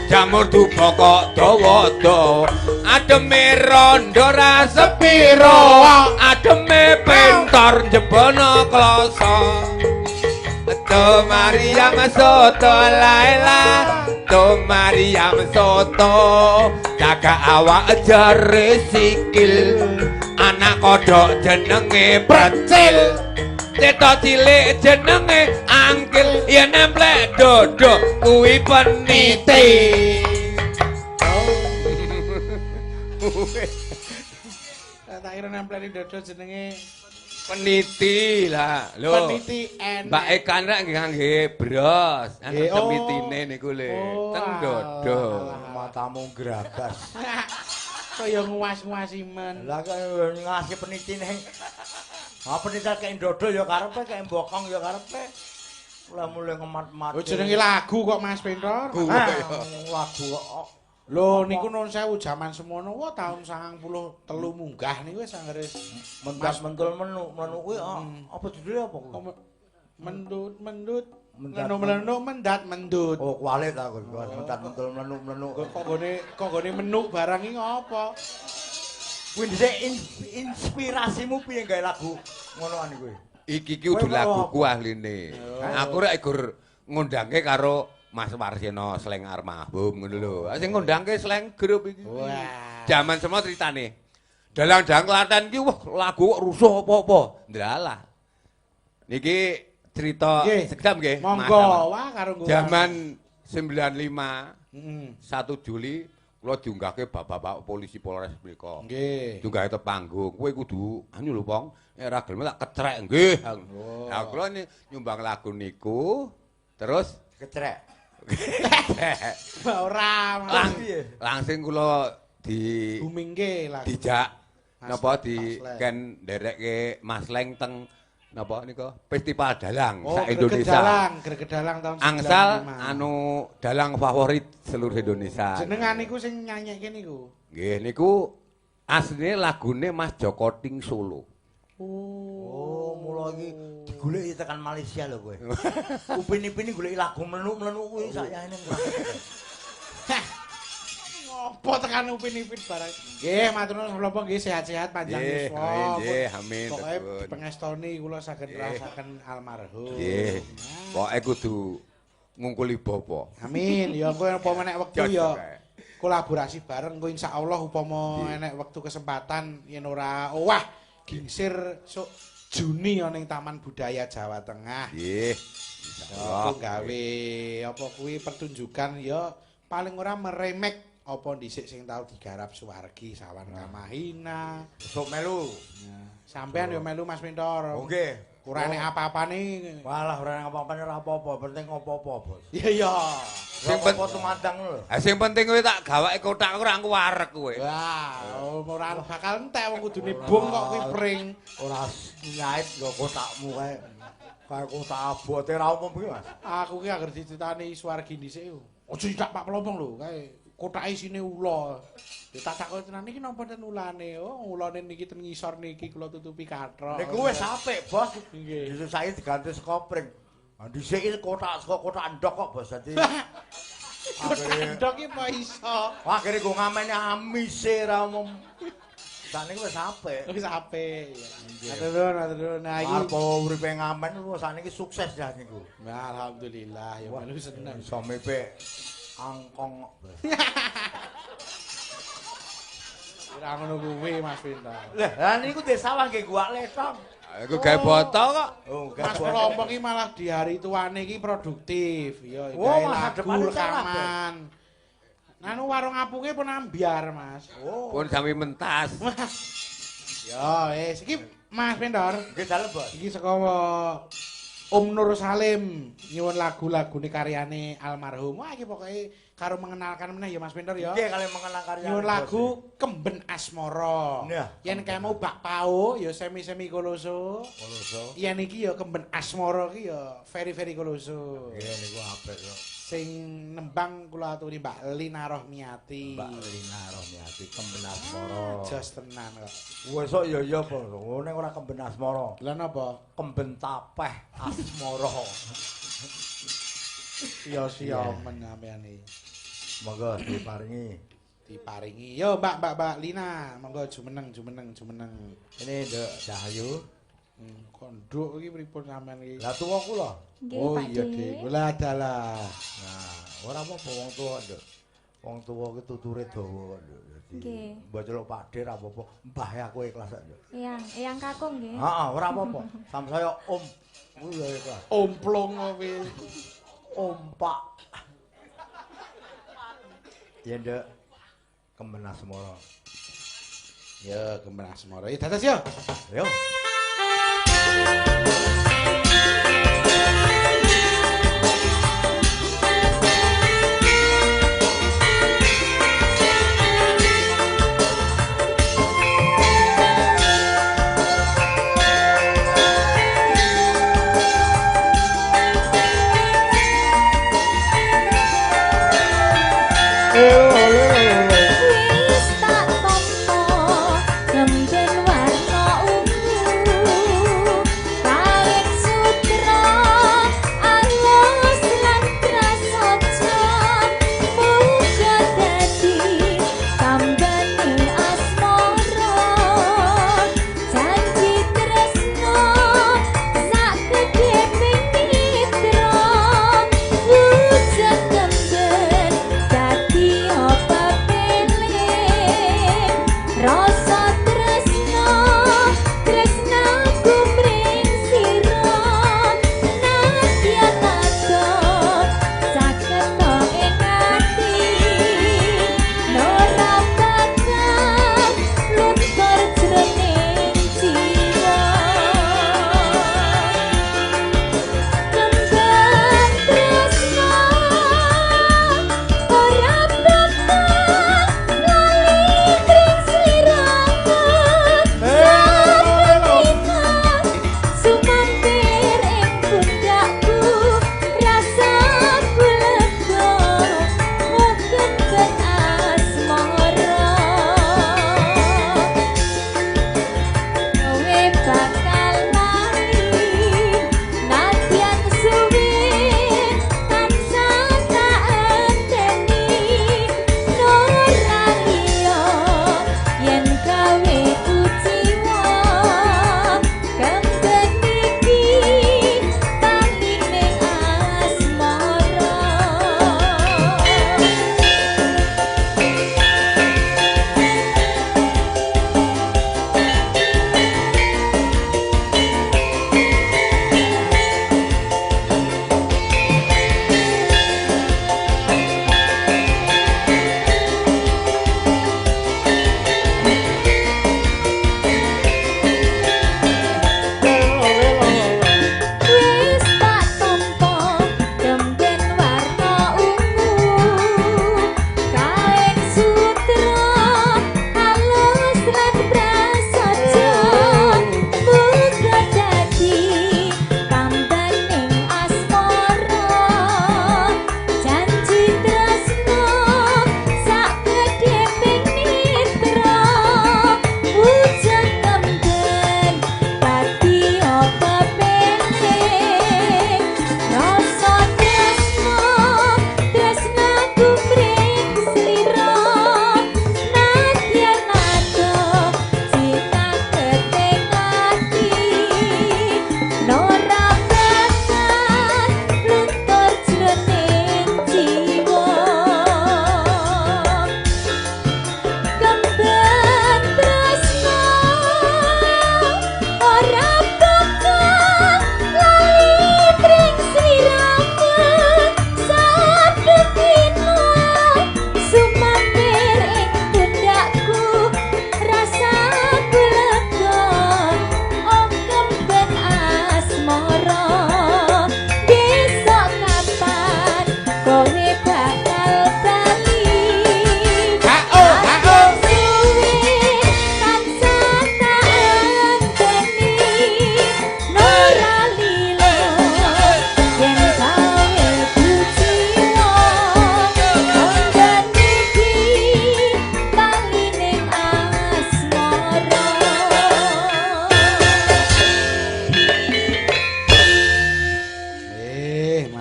jamur dupa kok dawa-dawa. Ademe rondo ra sepiro, ademe pentor jebono kloso. To Mariam Soto laila, To Mariam Soto. Jaga awak jare sikil, anak kodhok jenenge Percil, cetha cilik jenenge Angkil, yen nemplek dodo kuwi peniti. Tak kira nemplek dodo jenenge peniti lah. Lho. Peniti enek. Mbak Ekan rak nggih ngangge bros, Nggih, enten oh. penitine niku le. Oh, Teng dodo. Matamu gragas. Kaya nguas-nguasi men. Lah kok ngasih penitine. Ha peniti kek dodo ya karepe, kek bokong ya karepe. Mulai-mulai ngemat-mat. Oh jenenge lagu kok Mas Pintor. Lagu kok. Lho niku nun sewu jaman semono wah tahun 93 munggah niku wis anggere mendat mentul menu menu kuwi apa judule apa kuwi? Mendut mendut mlenu-mlenu mendat mendut. Oh kualit aku mendat mentul mlenu-mlenu. Kok nggone menuk barang iki ngopo? Kuwi dhisik inspirasimu piye gawe lagu ngonoan kuwi? Iki ki udu laguku ahline. Aku rek gur ngundangke karo Mas Warseno Slank Almarhum ngono lho. Sing ngundangke Slank Group iki. Wah. Jaman semua critane. Dalang-dalang Klaten ki wah lagu kok rusuh apa-apa. Ndalah. Niki cerita sekedap nggih. Monggo wah karo nggo. Jaman 95 1 Juli kula diunggahke bapak-bapak polisi Polres mriku. Nggih. Diunggahke te panggung. Kowe kudu anu lho, Pong. Nek ora gelem tak kecrek nggih. Lah kula nyumbang lagu niku terus kecrek. Ora langsung kula di boomingke lagu. Dijak napa di ken nderekke Mas Leng teng napa nika Festival Dalang sak Indonesia. Dalang, Greget Dalang tahun 95. Angsal anu dalang favorit seluruh Indonesia. Jenengan niku sing nyanyekke niku. Nggih niku asline lagune Mas Joko Ting Solo. Oh, mula iki digoleki tekan Malaysia lho kowe. Upin-ipin goleki lagu mlenu-mlenu kuwi sakjane. Ngopo tekan Upin-ipin barang. Nggih, matur nuwun menapa nggih sehat-sehat panjang yuswa. Nggih, amin. Pokoke pengestoni kula saged rasaken almarhum. Nggih. Pokoke kudu ngungkuli bapa. Amin. Ya engko upama nek wektu ya kolaborasi bareng engko insyaallah upama enek wektu kesempatan yen ora owah gingsir sok Juni ana ning Taman Budaya Jawa Tengah. Nggih. Insyaallah gawe apa kuwi pertunjukan ya paling ora meremek apa dhisik sing tau digarap Suwargi Sawan Kamahina. Sok melu. Sampean yo melu Mas Pintor. Nggih. Ora nek apa-apane. Walah ora nek apa-apane ora apa-apa, penting apa-apa, Bos. Iya iya. Sing penting tumandang lho. Ha sing penting kowe tak gawake kothak ora wareg kowe. Wah, ora bakal entek wong kudune bung kok kuwi pring. Ora nyait nggo kothakmu kae. Kae kothak abote ra umum kuwi, Mas. Aku ki anggere dicritani Suwargi dhisik. Aja ndak Pak Pelompong lho, kae kothake isine ula. Tak takoki tenan iki napa ten ulane? Oh, ulane niki ten ngisor niki kula tutupi kathok. Niku wis apik, Bos. Nggih. Justru saiki diganti saka pring. Ah dhisik iki kothak saka kothak endhok kok, Bos. Dadi kothak endhok iki apa iso? Wah, akhire go ngamene amise ra umum. Sakniki wis apik. Wis apik. Matur nuwun, matur nuwun. Nah iki arep uripe ngamen sakniki sukses ya niku. Nah, alhamdulillah ya melu seneng. Iso mepek angkong kok. Ora ngono kuwi Mas Pintar. Lah, niku desa sawah nggih guwak letong. Iku gawe boto kok. Oh, gawe Mas boto. Plompok iki malah di hari tuane iki produktif. Ya, Oh, gawe masa lagu depan cerah, rekaman. Anu warung apuke pun ambyar, Mas. Oh. Pun sami mentas. Ya, wis iki Mas Pendor. Nggih dalem, Bos. Iki saka Om Nur Salim nyuwun lagu-lagune karyane almarhum. Wah, iki pokoke karo mengenalkan meneh ya Mas Pendor ya. Nggih kali mengenang karya. Nyuwun lagu Kemben Asmara. Nah, Yen kae mau Bak Pao ya semi-semi koloso. Koloso. Yen iki ya Kemben Asmara iki ya very very koloso. Nggih niku apik kok. Sing nembang kula aturi Mbak Lina Rohmiati. Mbak Lina Rohmiati Kemben Asmara. Jos tenan kok. Wes kok ya ya apa? Ngene ora Kemben Asmara. Lah napa? Kemben Tapeh Asmara. Ya siamen sampean iki. Monggo diparingi. Diparingi. Yo Mbak Mbak Mbak Lina, monggo jumeneng jumeneng jumeneng. Ini Nduk Dahayu. Kok nduk iki pripun sampean iki? Lah tuwa kula. Nggih, Oh Pak iya De. Dik, kula dalah. Nah, ora apa-apa wong tuwa, Nduk. Wong tuwa ki tuture dawa kok, Nduk. Dadi Nggih. mbok celuk Pak De ra apa-apa. Mbah aku ikhlas kok, Nduk. Eyang, eyang kakung nggih. Heeh, ora apa-apa. Samsaya Om kuwi ya ikhlas. Omplong kowe. Om Pak. Ya, Nduk. Kemben Asmara. Ya Kemben Asmara. Ya dados yo. Yo. Wis tak tampa kemben warna ungu.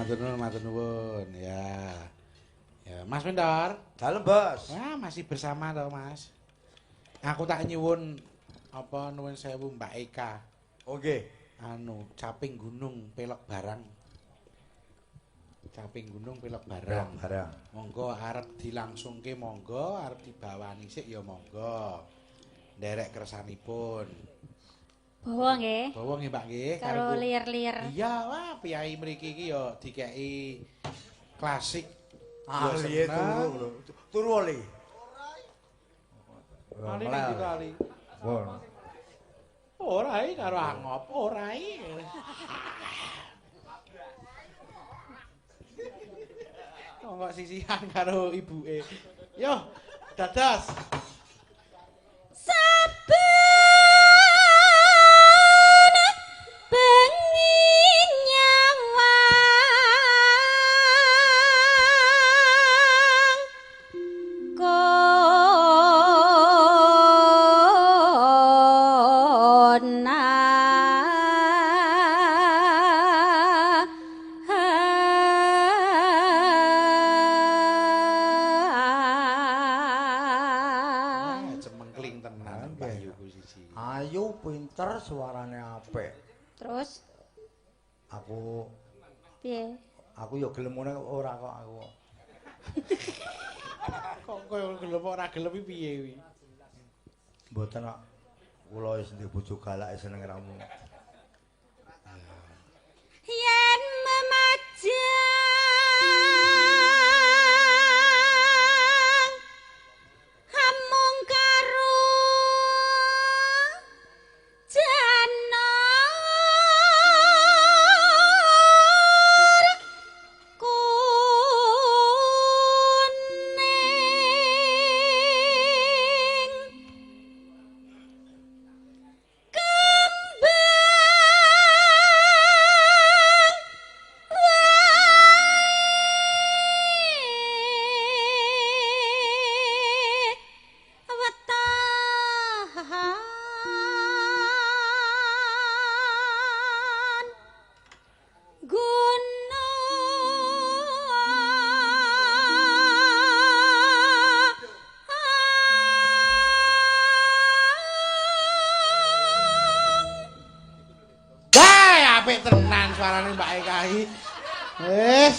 Matur nuwun, matur nuwun. Ya. Ya, Mas Mentor. Dalem, Bos. Wah, masih bersama toh, Mas. Aku tak nyuwun apa nuwun sewu Mbak Eka. Oh nggih. Anu, caping gunung pelok barang. Caping gunung pelok barang. Barang. Monggo arep dilangsungke monggo, arep dibawani sik ya monggo. Nderek kersanipun. Bawa nggih. Bawa nggih, Mbak nggih. Karo lir-lir. Iya, wah piyai mriki iki ya dikeki klasik. Ahli turu lho. Turu oli. Ali ning ndi Ali? Ora iki karo angop, ora iki. Kok sisihan karo ibuke. Yo, dadas. Saben bengi nyawang Cemengkling tenan Mbak Yuku siji. Ayu pinter suarane apik. Terus aku piye? Aku ya gelem ngene ora kok aku. Kok koyo gelem ora gelem iki piye kuwi? Mboten kok. Kula wis ndek bojo galak seneng ramu. Yen memajang amung karo janur kuning kembang wae wetahan gunung Wah, apik tenan suarane Mbak Eka iki. Wis,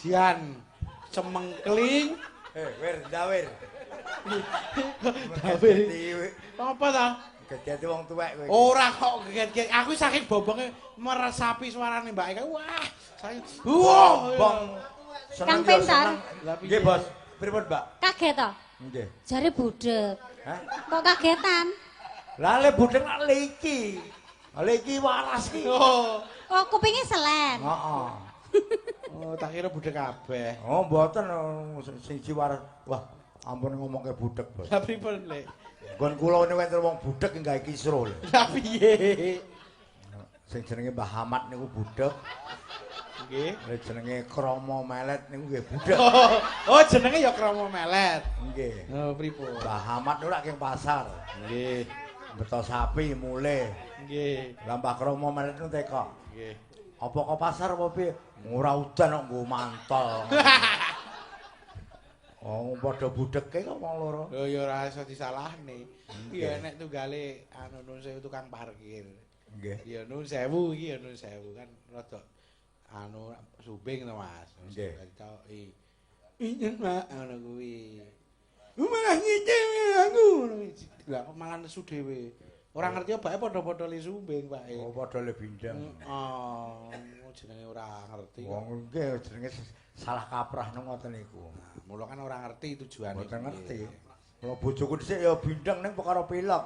jian cemengkling. Wir, ndawir. Dawir. Apa ta? Gedhe wong tuwek kowe iki. Ora kok geget-geget. Aku saking bobonge meresapi suarane Mbak Eka. Wah, saya wah, Bong. Kang Pintar. Nggih, Bos. Pripun, Mbak? Kaget to? Nggih. Jare budheg. Hah? Kok kagetan? Lah le budheg lak liki. Liki waras ki. Oh, Oh, kupinge selen. Heeh. oh, tak kira budheg kabeh. Oh, mboten sing siji waras. Wah, ampun ngomongke budheg, Bos. Lah pripun, Lek? Nggon kula niku enten wong budheg gawe kisruh lho. Lah piye? Sing jenenge Mbah Ahmad niku budheg, Nggih. lha jenenge Kromo Melet niku nggih budheg. Oh, jenenge ya Kromo Melet. Nggih. Oh, pripun? Mbah Ahmad niku lak ing pasar. Nggih. Beto sapi mulih. Nggih. Lah Mbah Kromo Melet niku teko. Nggih. Apa ke pasar apa piye? Ora udan kok nggo mantol. Oh, padha budheke kok wong loro. Lho ya ora iso disalahne. Ya nek tunggale anu nun sewu tukang parkir. Nggih. Ya nun sewu iki ya nun sewu kan rada anu subing to Mas. Nggih. Ditoki. Iya, Mak, ngono kuwi. Malah ngicim aku ngono kuwi. Lah kok malah nesu dhewe. Ora ngerti obake padha-padha le sumbing, Pak. Oh, padha le bindeng. Oh, jenenge ora ngerti. Wong nggih jenenge salah kaprah nang ngoten niku. Nah, mula kan ora ngerti tujuane. Mboten ngerti. Kula bojoku dhisik ya bindeng ning perkara pilek.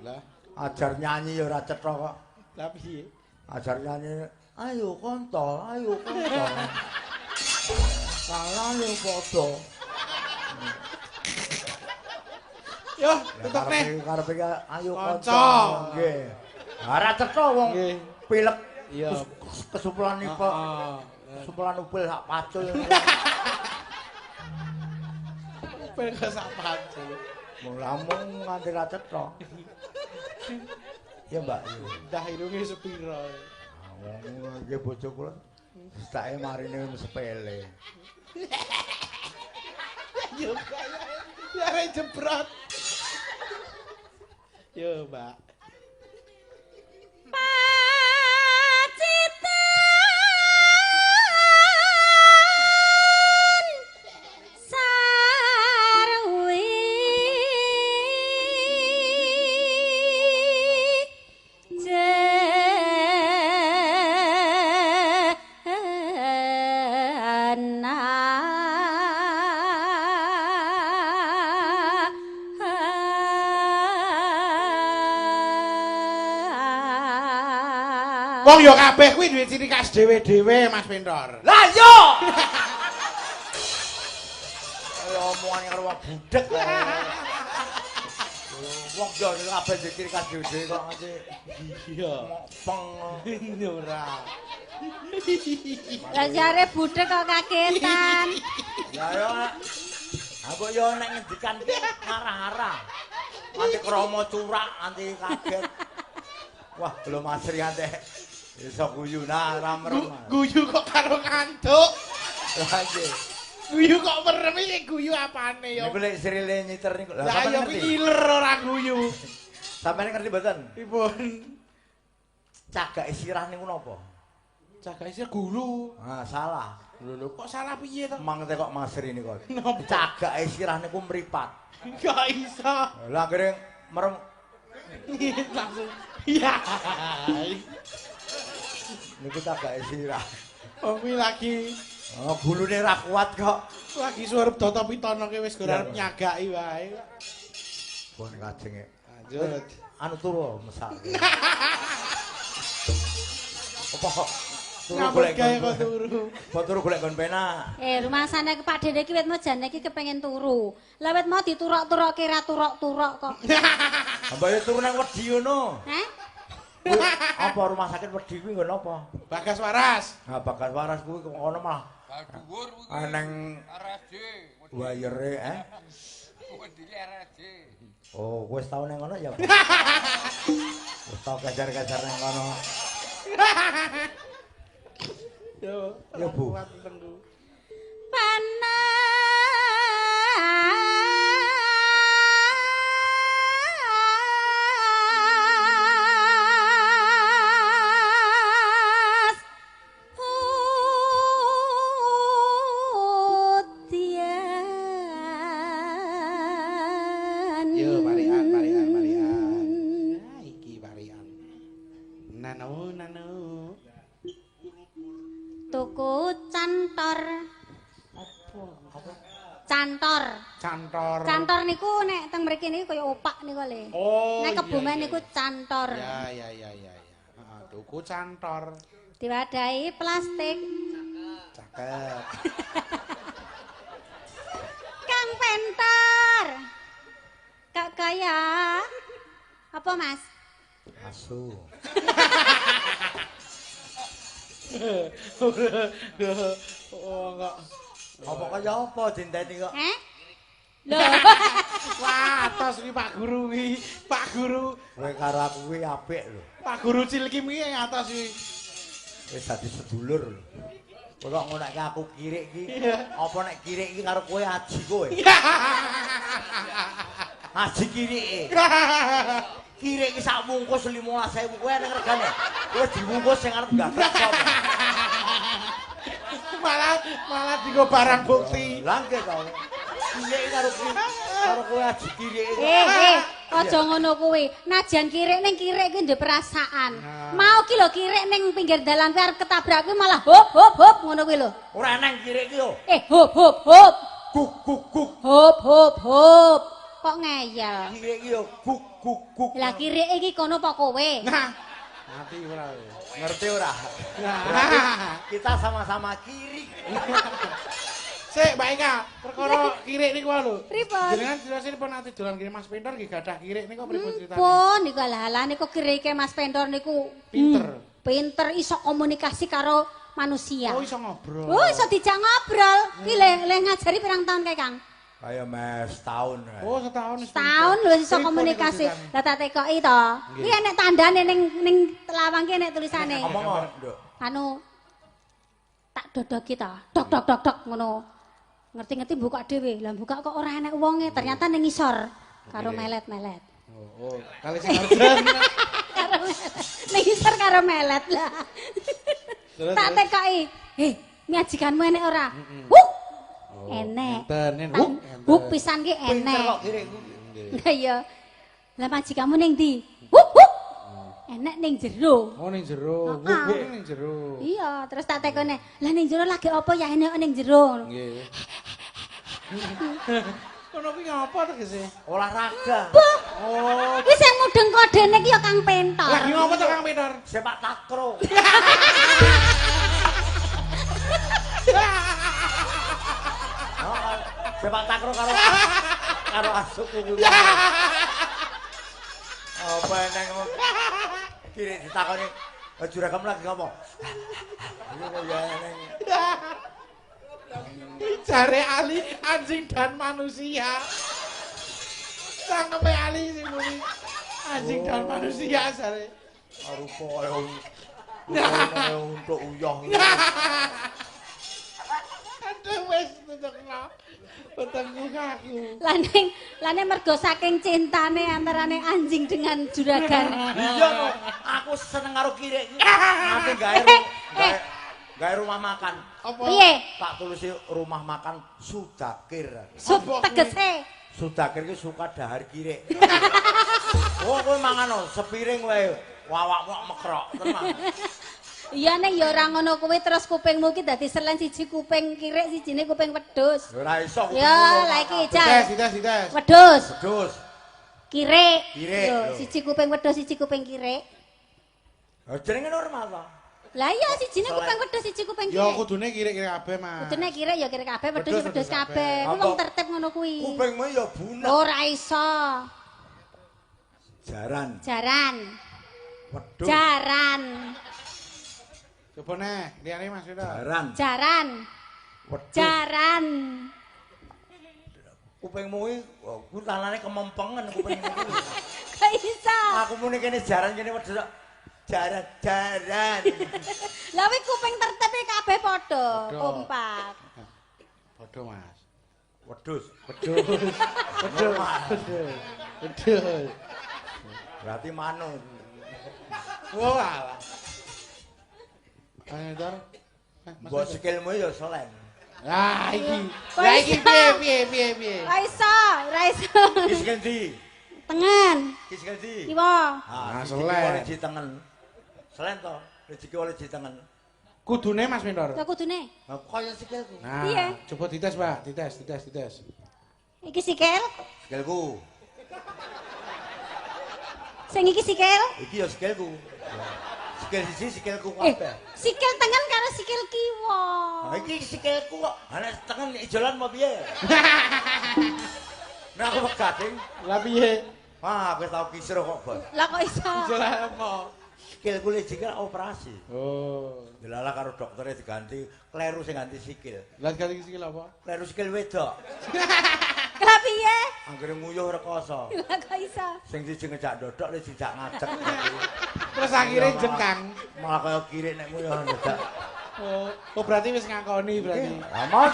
Lah, Ajar nyanyi ya ora cetha kok. lah piye? Ajar nyanyi, ayo kontol, ayo kontol. Salah yo padha. Yo, tutup neh. Karepe ayo Kanca. kontol. Nggih. Ora cetha wong Nggih. pilek. Iya. Kesupelan ipek. Heeh. Kesupelan upil sak pacul. Upil kok sak pacul. Mung nganti ra cetha. Ya, Mbak. Ndah irunge sepira. Wong nggih bojo kula Sitake marine sepele. Yo kaya arep jebrot. Yo, Mbak. Pacitan sarwi jena. Wong ya kabeh kuwi duwe ciri khas dhewe-dhewe, Mas Pintor. Lah yo. Kaya omongan karo wong budhek. Wong yo kabeh duwe ciri khas dhewe-dhewe kok nganti Iya. peng. Ora. Lah jare budhek kok kagetan. Ya yo. Aku yo nek ngendikan ki ngarah-arah. Nganti krama curak, nganti kaget. Wah, belum asri nganti iso guyu nah ora merem. Guyu kok karo ngantuk. Lah nggih. Guyu kok merem iki guyu apane ya? Niku lek srile nyiter niku. Lah Lah sampeyan ya kuwi ngerti? ngiler ora guyu. Sampeyan ngerti mboten? Pripun? Cagake sirah niku napa? Cagake sirah gulu. Ah, salah. Lho lho kok salah piye to? Mang kok Mas Sri niku. Napa? Cagake sirah niku mripat. Kok iso? Lah akhire merem Langsung. Iya. niku cagake sirah. Wong kuwi lagi Oh, gulune ra kuat kok. lagi suarep Data Pitana ki wis ora arep nyagaki wae. Bon kajenge. Lanjut. Anu turu mesake. Apa kok turu Nyambut golek gawe kok turu. Apa turu golek nggon penak. Rumasane Pak Dede iki wit mau jane iki kepengin turu. Lah wit mau diturok-turokke ra turok-turok kok. Mbak yo turu nang wedi ngono. Heh? Kuwi apa rumah sakit wedi kuwi nggon apa? Bagas waras. Nah, Bagas waras kuwi kok ngono malah Dhuwur kuwi. nang RSJ. wayere eh. Wedine RSJ. Oh, kowe wis tau nang kono ya? Wis tau kejar-kejar nang kono. Yo, Yo, Bu. kuat tengku. Panas udian. Yo, parian, parian, parian. Nah, iki parian. Nano, nano. Tuku cantor. Cantor. Cantor. Cantor niku nek teng mriki niku kaya opak niku le. Oh, Nek Kebumen iya, iya, niku cantor. Ya, ya, ya, ya, ya. Heeh, tuku cantor. Diwadahi plastik. Cakep. Kang Pentor. Kak kaya. Apa, Mas? Asu. Oh, kok. Apa kaya apa dinteni kok? Heh? Lho. Wah, atos iki Pak Guru iki. Pak Guru, Kowe karo aku kuwi apik lho. Pak Guru Cilkim iki atos iki. Wis dadi sedulur lho. Kowe kok ngonekke aku kirik iki. Apa nek kirik iki karo kowe aji kowe? Aji kirike. Kirik iki sak bungkus 15.000 kowe ning regane. Kowe dibungkus sing arep gagrek sapa? Malah malah dienggo barang bukti. Lah nggih to. Kirik karo karo kowe aji kirik iki. Aja ngono kuwi. Najan kirik ning kirik kuwi duwe perasaan. Mau ki lho kirik ning pinggir dalan kuwi arep ketabrak kuwi malah hop hop hop ngono kuwi lho. Ora nang kirik iki yo. Hop hop hop. Guk guk guk. Hop hop hop. Kok ngeyel. Kirik iki yo guk guk guk. Lah kirik iki kono apa kowe? Nah, mati ora. Ngerti ora? Berarti kita sama-sama kiri. Sik, Mbak Ika, perkara kirik niku lho. Pripun? Jenengan jelasine pun nate dolan kiri Mas Pinter nggih gadah kirik niku pripun critane? Pun niku alah-alah niku kirike Mas Pendor niku Pinter. Pinter iso komunikasi karo manusia. Oh, iso ngobrol. Oh, iso dijak ngobrol. Ki le ngajari pirang tahun kae, Kang? Kaya mes setahun. Oh, setahun wis Setahun lho iso Pripun niku komunikasi. critane? Lah tak tekoki to. Ki enek tandane ning ning lawang ki enek tulisane. Ngomong kok, Nduk. Anu Tak dodoki ta. Dok dok dok dok ngono. Ngerti-ngerti buka dhewe. Lah buka kok ora enek wonge, ternyata ning ngisor karo melet-melet. Oh, oh. Kali sing order. Karo melet. Ning ngisor karo melet lah. Tak tekoki, "Eh, majikanmu enek ora?" Huk. Enek. Enten, huk. Huk pisan ki Pinter enek. kok kirikku. Lah iya. Lah majikanmu ning ndi? Huk huk. Enek ning jero. Oh ning jero, Heeh. huk ning jero. Iya, terus tak tekone, "Lah ning jero lagi apa ya enek ning jero?" Nggih. Kono kuwi ngapa tegese? Olahraga. Oh, Kuwi sing mudeng kodene ki ya Kang Pentor. lagi ngapa to Kang Peter? Sepak takraw. Oh, sepak takraw karo karo asukku kuwi. Apa eneng kiri ditakoni, "Juragam lagi ngomong." Iku kok ya eneng. Jare Ali anjing dan manusia. Cangkeme Ali sing muni. Anjing dan manusia jare. Rupa kaya kaya untuk uyah. Aduh wis tutukno. Wetengku kaku. Lah ning lane mergo saking cintane antarane anjing dengan juragan. Iya no, aku seneng karo kirik iki. Ate gawe gawe rumah makan. Apa? Piye? Tak tulisi rumah makan Sudakir. Sub tegese. Sudakir ki suka dahar kirik. Oh, kowe mangan no, sepiring wae. Awakmu mekrok tenan. Iya ning ya ora ngono kuwi terus kupingmu ki dadi selen siji kuping kirik sijine kuping wedhus. Ora iso kupingmu. Ya lah iki Dites, jan. dites, dites. Wedhus, Wedhus. kirik. Kirik, Lho, lho. siji kuping wedhus, siji kuping kirik. Lah jenenge normal to. Lah iya sijine Selen. kuping wedhus, siji kuping Ya kirik. kudune kirik-kirik kabeh, Mas. Kudune kirik ya kirik kabeh, wedhus ya Wedhus, wedhus wedhus kabeh. Kuwi wong tertib ngono kuwi. Kupingmu ya bunek. Ora iso. Jaran. Jaran. Wedhus. Jaran. Coba neh, liyane Mas Peter. Jaran. Jaran. Wedhus. Jaran. Kupingmu kuwi oh, kuwi tanane kemempengen kupingmu kuwi. Kok iso? Aku muni kene jaran kene wedhus. kok. Jaran, jaran. Lah kuwi kuping tertibe kabeh padha, Padha. kompak. Padha, Mas. Wedhus. Wedhus. Wedhus. Wedhus. Wedhus. Berarti manut. Oh, alah. Ayo, Tor. Eh, Mas Mbok Peter. sikilmu ya selen. Lah iki. Kok Lah iki iso? piye piye piye piye. Ora iso, ora iso. Ki sikil ndi? Tengen. Ki sikil ndi? Kiwa. Ah, Ah, selen. selen. Oleh di tengen. Selen to. Rezeki oleh di tengen. Kudune Mas Minor. Lah kudune. Lah kaya sikilku. Nah, Piye? coba dites, Pak. Dites, dites, dites. Iki sikil, Sikilku. sing iki sikil. Iki ya sikilku. Sikil siji sikilku Eh, kabeh. sikil tengen karo sikil kiwa. Lah iki sikilku kok. Ha nek tengen ijolan apa piye? Nah aku pegading. Lah piye? Wah, aku tau kisruh kok, Bos. Lah kok iso? Jalan apa? Sikilku le sikil operasi. Oh. Delalah karo dokternya diganti, kleru sing ganti sikil. Lah ganti sikil apa? Kleru sikil wedok. Lah piye? Anggere nguyuh rekoso. Lah kok iso? Sing siji ngejak dodok, le siji ngajek. Terus akhirnya jengkang. Malah kaya kirik nek nguyuh ndak. Oh, oh berarti wis ngakoni berarti. Ramon.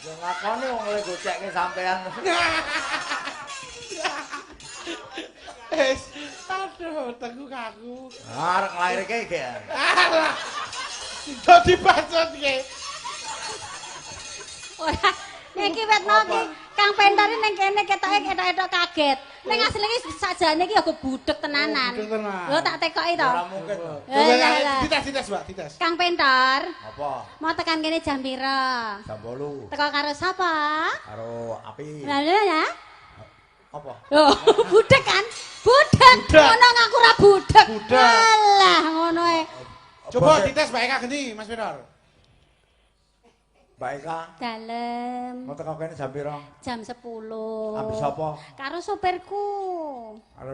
Ya ngakoni wong le gocekke sampean. Wis, aduh, tengku kaku. Arek nglairke iki. Alah. Dadi bacot iki. Ora. Iki wetno iki Kang Pentari ning kene ketoke ketok-ketok kaget. Ning asline iki sajane iki ya go budhek tenanan. Oh, budhek tenan. Lho tak tekoki to. Ora mungkin. to. Eh, lah, lah. Dites, dites, Mbak, dites. Kang Pentor, Apa? mau tekan kene jam pira? Jam 8. Teko karo sapa? Karo api. Lah lah lah. Apa? Oh, budhek kan? Budhek. Budhek. Ngono ngaku ora budhek. Budhek. Alah, ngono e. Coba dites Mbak Eka genti, Mas Pinor. Mbak Eka, Dalem mau teko kene jam pira? jam 10. Ambek sapa? Karo sopirku. Karo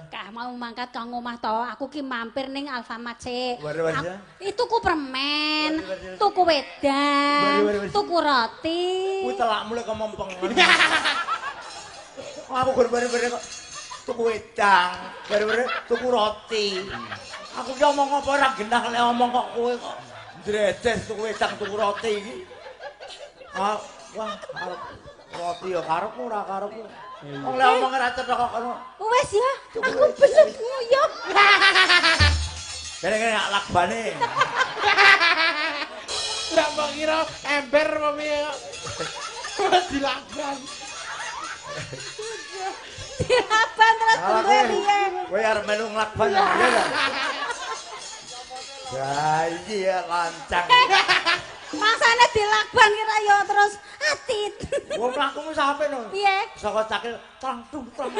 Kah mau mangkat kang omah to, aku ki mampir ning Alfamart sik. Wari, wari, Aku- ya. Itu tuku permen, Wari, wari, wari. tuku wedang, Wari, wari, wari. tuku roti. Kuwi telakmu lek kemempengen. Aku gur bare-bare kok. tuku wedang, baru tuku roti. Aku ki omong apa ora genah lek omong kok kowe kok ndredes tuku wedang tuku roti iki. Ah, wah, arep roti ya karepmu ora karepmu. Wong lek omong ora cetha kok kono. Wes ya, aku besut nguyuh. Kene-kene lakbane. Lah mbok kira ember apa piye kok. Dilakban. Dilakban terus bentuke piye? Kowe arep melu nglakban ya ta? Ya iki ya lancang. Masane dilakban kira ya terus atit. Wong mlakumu sampe no. Piye? Saka cakil trang tung trang.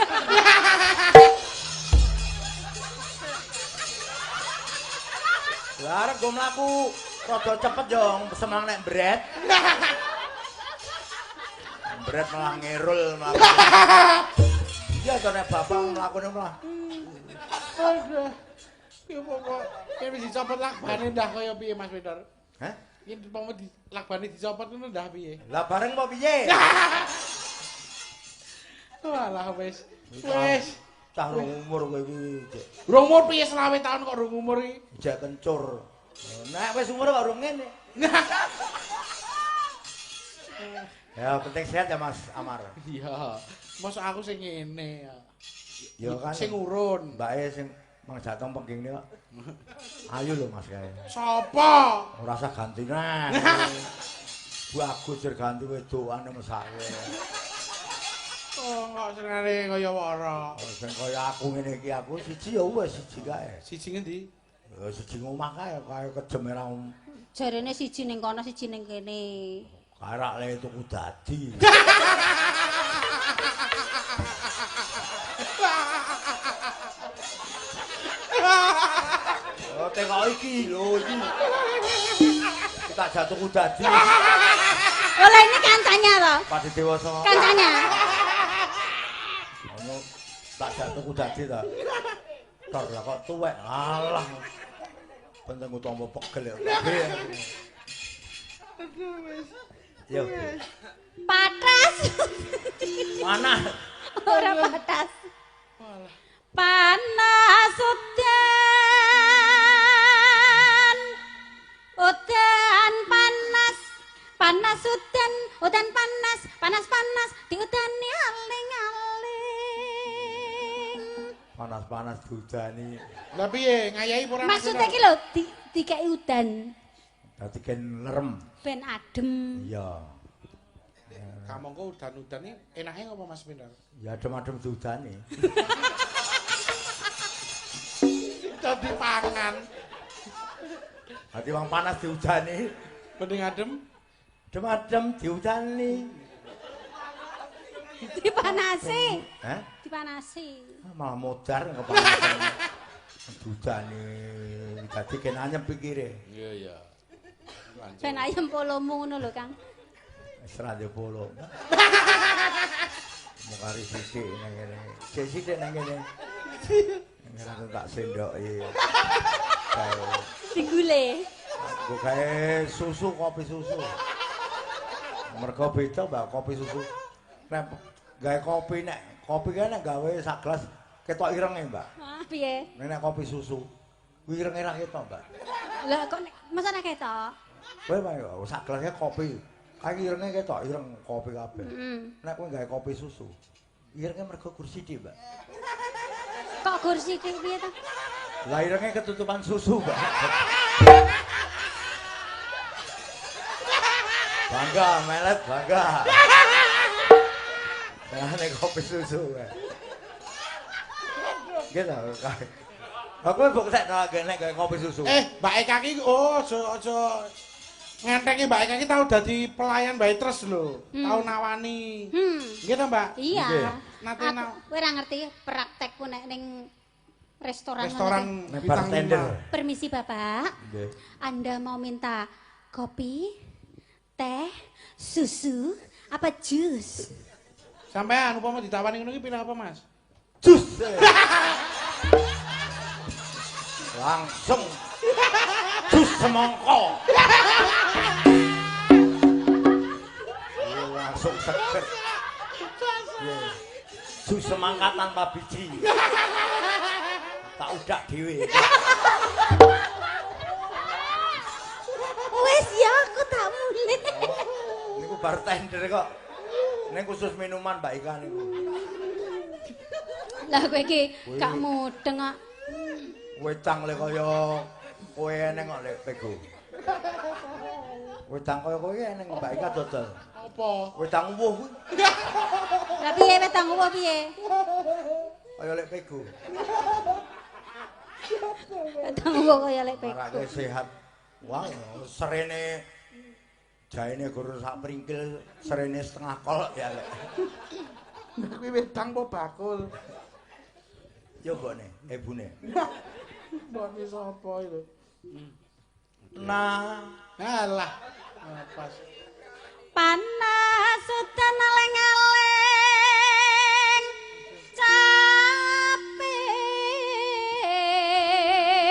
Lah arep go mlaku rada cepet yo semang nek bret. Bret malah ngerul mlaku. Iya to nek bapak mlakune malah. Aduh. Ya pokok yen wis dicopot lakbane ndah kaya piye Mas Peter? Hah? Yen umpama di lakbane dicopot ngono ndah piye? Lah bareng apa piye? Walah wis. Wis. Cah rong umur kowe iki. Rong umur piye 25 tahun kok rong umur iki? Jek kencur. Nek wis umur kok rong ngene. Ya penting sehat ya Mas Amar. Iya. Mosok aku sing ngene ya. Ya kan. Sing urun. Mbake sing Mang Jatong pengging kok. Ayo lho Mas kae. Sopo? Ora usah gantinan. Bu Agus jer ganti wedokane mesake. Oh, kok senengane kaya wara. Oh, sing kaya aku ngene iki aku siji ya wis siji kae. Siji ngendi? Ya siji ngomah kae kaya kejem ora. Jarene siji ning kono, siji ning kene. Karak le tuku dadi. Oh, tengok iki lho iki. Kita jatuh tuku dadi. Oleh ini kancanya to. Padi dewasa. Kancanya. Ono tak jatuh tuku dadi ta. Tor lah kok tuwek. Alah. Penting utama pegel ya. Aduh wis. Yo. Patas. Mana? Ora patas. Panas udan. Udan panas. Panas udan, udan panas, panas panas diudani aling-aling. Panas-panas diudani. Lah piye ngayahi ora? Maksudnya iki lho dikeki udan. Dadi ben lerem. Ben adem. Iya. Kamangka udan-udan iki enake apa Mas Pindar? Ya adem-adem diudani. Dadi pangan. Dadi wong panas diudani, mending adem. Adem-adem diudani. Dipanasi. Hah? Dipanasi. Malah modar kepanasan. Diudani. Dadi kena anyep pikire. Iya, iya. Ben ayam polomu ngono lho, Kang. Wis ra ndek polo. Mung kari sithik nang kene. Sik sithik nang kene. Ora tak sendoki. Digule. Nggo gawe susu kopi susu. Mergo beda Mbak kopi susu. Nek gawe kopi nek kopi kae nek gawe sak gelas ketok irenge, Mbak. Hah, piye? Nek kopi susu kuwi irenge ra ketok, Mbak. Lah kok masa ra ketok? Kowe mah sak gelasnya kopi. Kae irenge ketok, ireng kopi kabeh. Nek kowe gawe kopi susu, irenge mergo gur sithik, Mbak. Kok gur sithik piye to? Lah irenge ketutupan susu, Mbak. Bangga, melet bangga. Nah, nek kopi susu. Gitu. Aku mbok tek nek gawe kopi susu. Mbak Eka ki oh aja aja ngentenge Mbak Eka ki tau dadi pelayan Mbak Tres lho. Tau nawani. Nggih ta, Mbak? Iya. Nate kowe ora ngerti praktekku nek ning restoran. Restoran bartender. Permisi Bapak. Nggih. Anda mau minta kopi, teh, susu, apa jus? Sampean upama ditawani ngono ki pilih apa, Mas? Jus. Langsung jus semongko. Langsung seger. Jus semangka tanpa biji. Tak udak dhewe. Wes ya aku tak mulih. Niku bartender kok. Ning khusus minuman Mbak Ika niku. Lah kowe iki gak mudeng kok. Wedang le kaya kowe eneng kok lek pego. Wedang kaya kowe eneng Mbak Ika dodol. Apa? Wedang uwuh kuwi. Lah piye wedang uwuh piye? Kaya lek pego. Wedang uwuh kaya lek pego. Marake sehat. Wah, serene jaene guru sak pringkil, serene setengah kol ya lek. Kuwi wedang apa bakul? Ya mbokne, ibune. Mbokne sapa itu? Nah, alah, pas. Panas udan aleng-aleng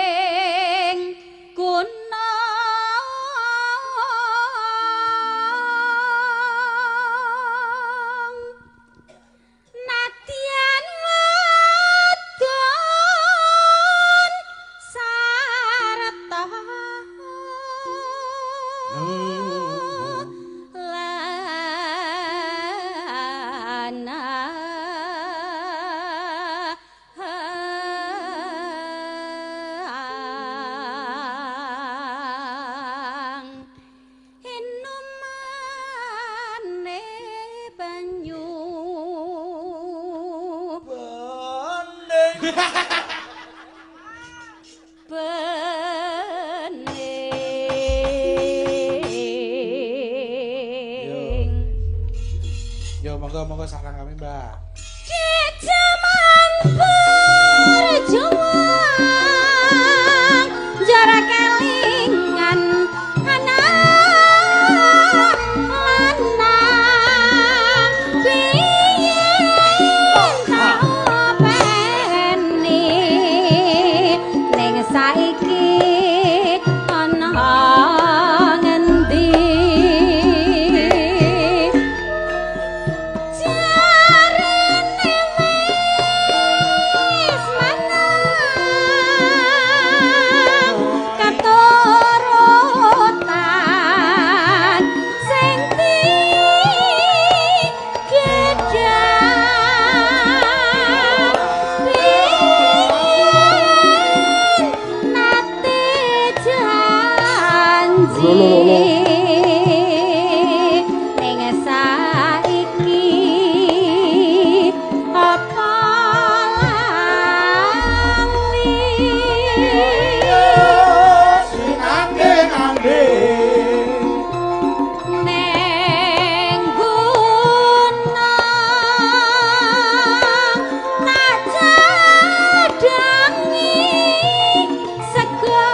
caping gunung nadyan wadon sarta lanang inumane banyu bening bening. Yo monggo-monggo sarang kami, Mbak. Jaman berjuang jara kelingan anak lanang biyen tak openi ning saiki ana ngendi jarene wis menang keturutan sing digedhang biyen nate janji ning saiki apa lali Sing ande-ande. neng gunung tak cadangi sego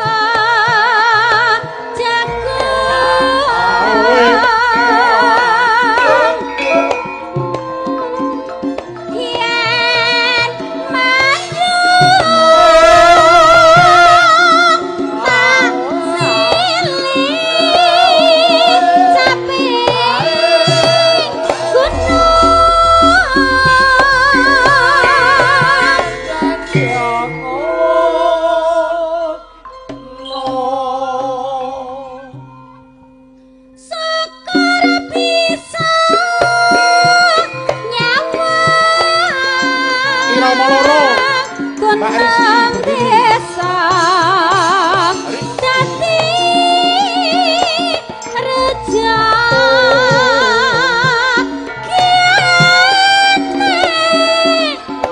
jagung yen mandung tak silih caping gunung. Syukur bisa nyawang Irama loro. Mbak Rizky gunung berdiri. desa dadi reja kene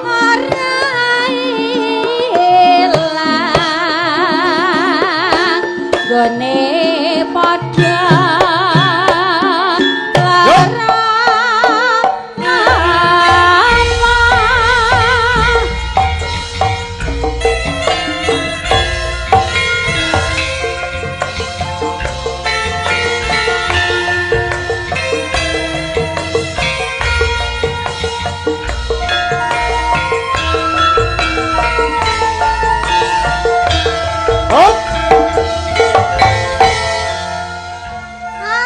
ora ilang gone padha lara Allah. Hop. Ah.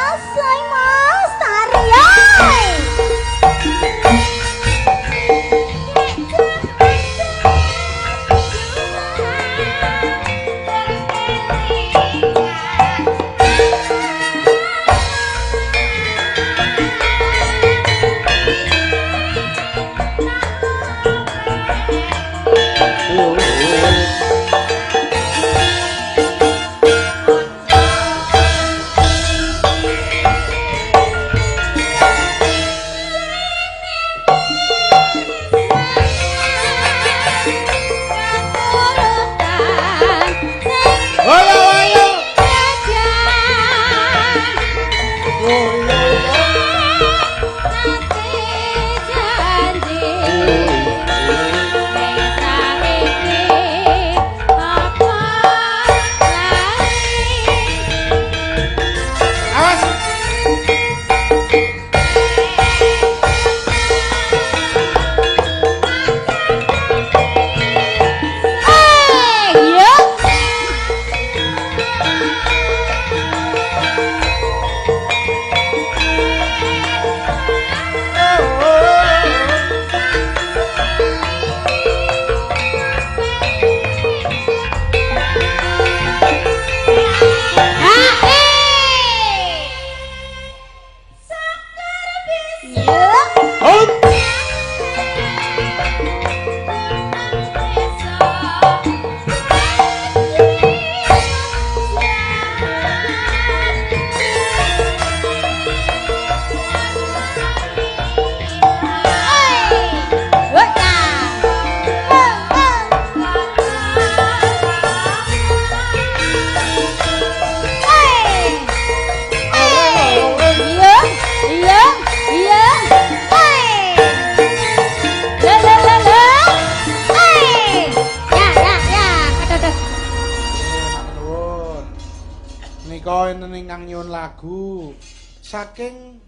Nika enten ingkang nyuwun lagu saking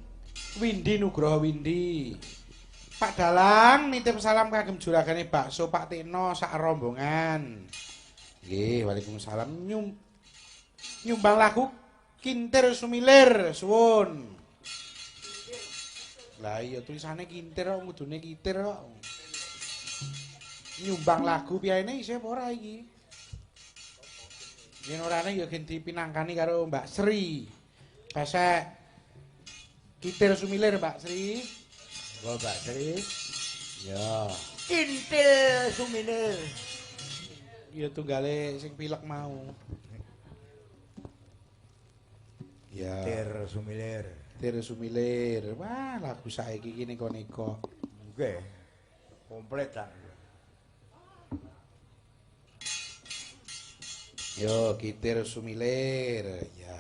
Windi Nugroho Windi. Pak Dalang nitip salam kagem juragane bakso Pak Tino sak rombongan. Nggih, waalaikumsalam. Nyumbang lagu Kintir Sumilir, suwun. Lah iya tulisane kintir kok kudune kitir kok. Nyumbang lagu piyene isih apa ora iki? Yen orane ya gen dipinangkani karo Mbak Sri. Pesek Kitir Sumilir Mbak Sri. Monggo Mbak Sri. Ya. Kintil sumilir. Ya tunggale sing pilek mau. Ya. Tir sumilir. Kitir Sumilir. Wah, lagu saiki iki neka-neka. Nggih. Komplit ta. Yo, Kitir Sumilir. Ya.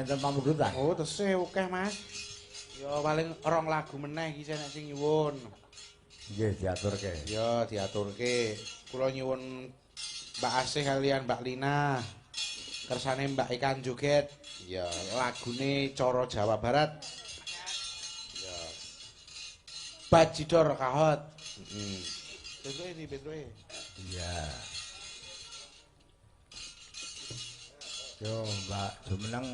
Enten pamundutan. Oh, tesih akeh, Mas. Ya paling rong lagu meneh iki nek sing nyuwun. Nggih, diaturke. Ya, diaturke. Kula nyuwun Mbak Asih kalian Mbak Lina. Kersane Mbak Ikan joget. Ya, lagune cara Jawa Barat. Ya. Bajidor Kahot. Heeh. Petruke di petruke. Iya. Yo, Mbak Jumeneng.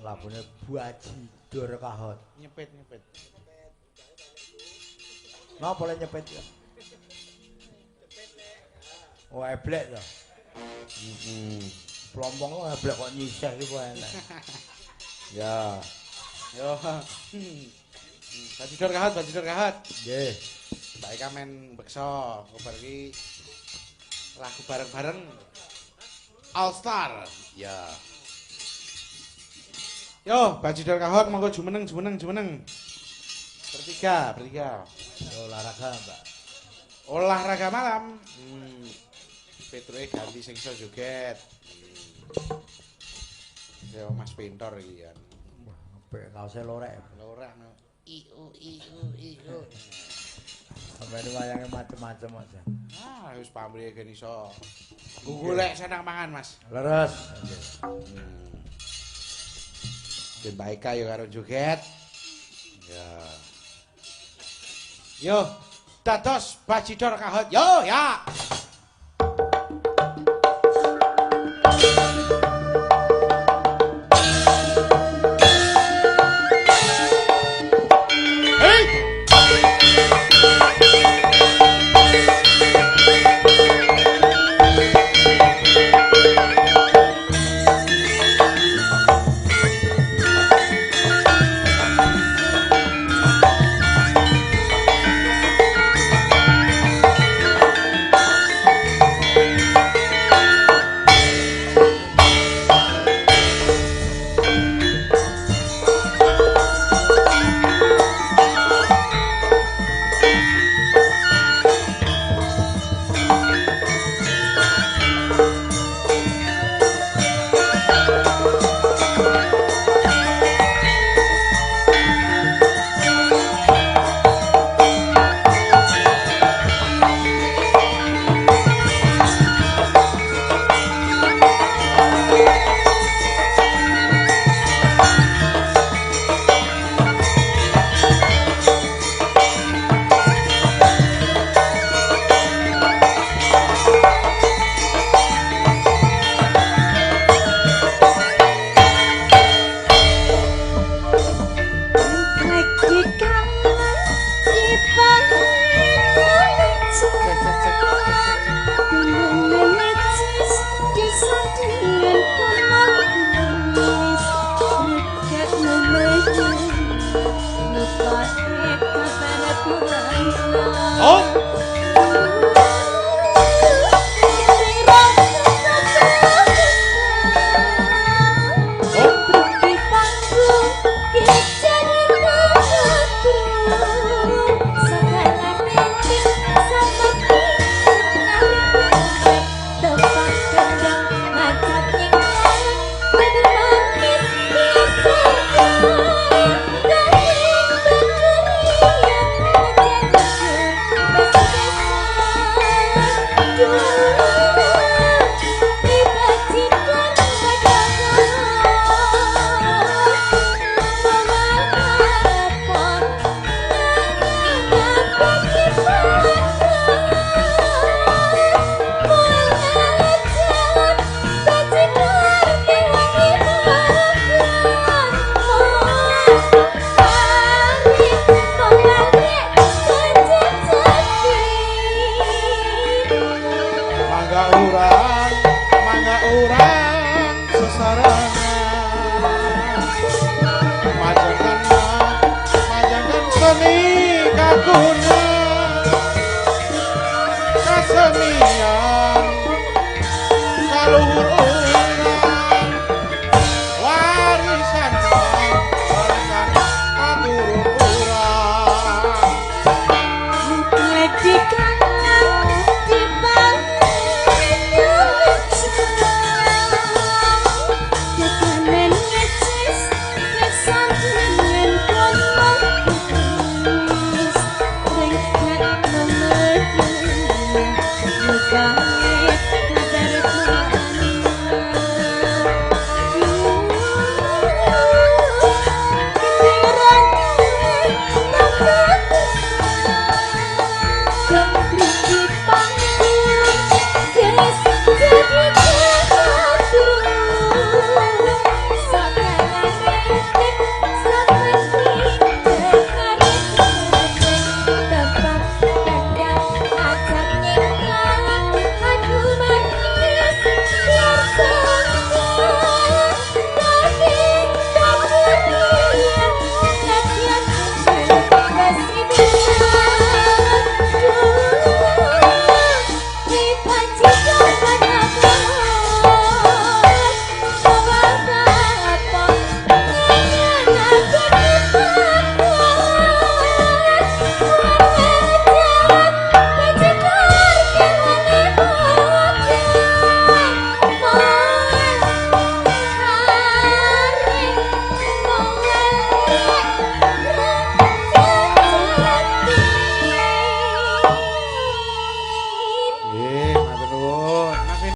Lagune Bajidor Kahot. Nyepit-nyepit. Napa le nyepit ya? Oh, eblek to. Heeh. Plompong kok eblek kok nyiseh iki apa enak. Ya. Yo. Bajidor Kahot, Bajidor Kahot. Nggih. Mbak Eka men beksa, kobar iki lagu bareng-bareng All Star. Ya. Yo, Bajidor Kahot monggo jumeneng jumeneng jumeneng. Bertiga, bertiga. Yo olahraga, Mbak. Olahraga malam. Petruke ganti sing iso joget. Yo Mas Pintor iki kan. Wah, apik kaose lorek. Lorek no. I u i u i u. Sampeyan wayange macem-macem aja. Ah, wis pamrih gen iso. Golek senang mangan, Mas. Leres. Nggih. Ben Mbak Eka yo karo joget. Ya. Yo, dados Bajidor Kahot. Yo, ya. Oh!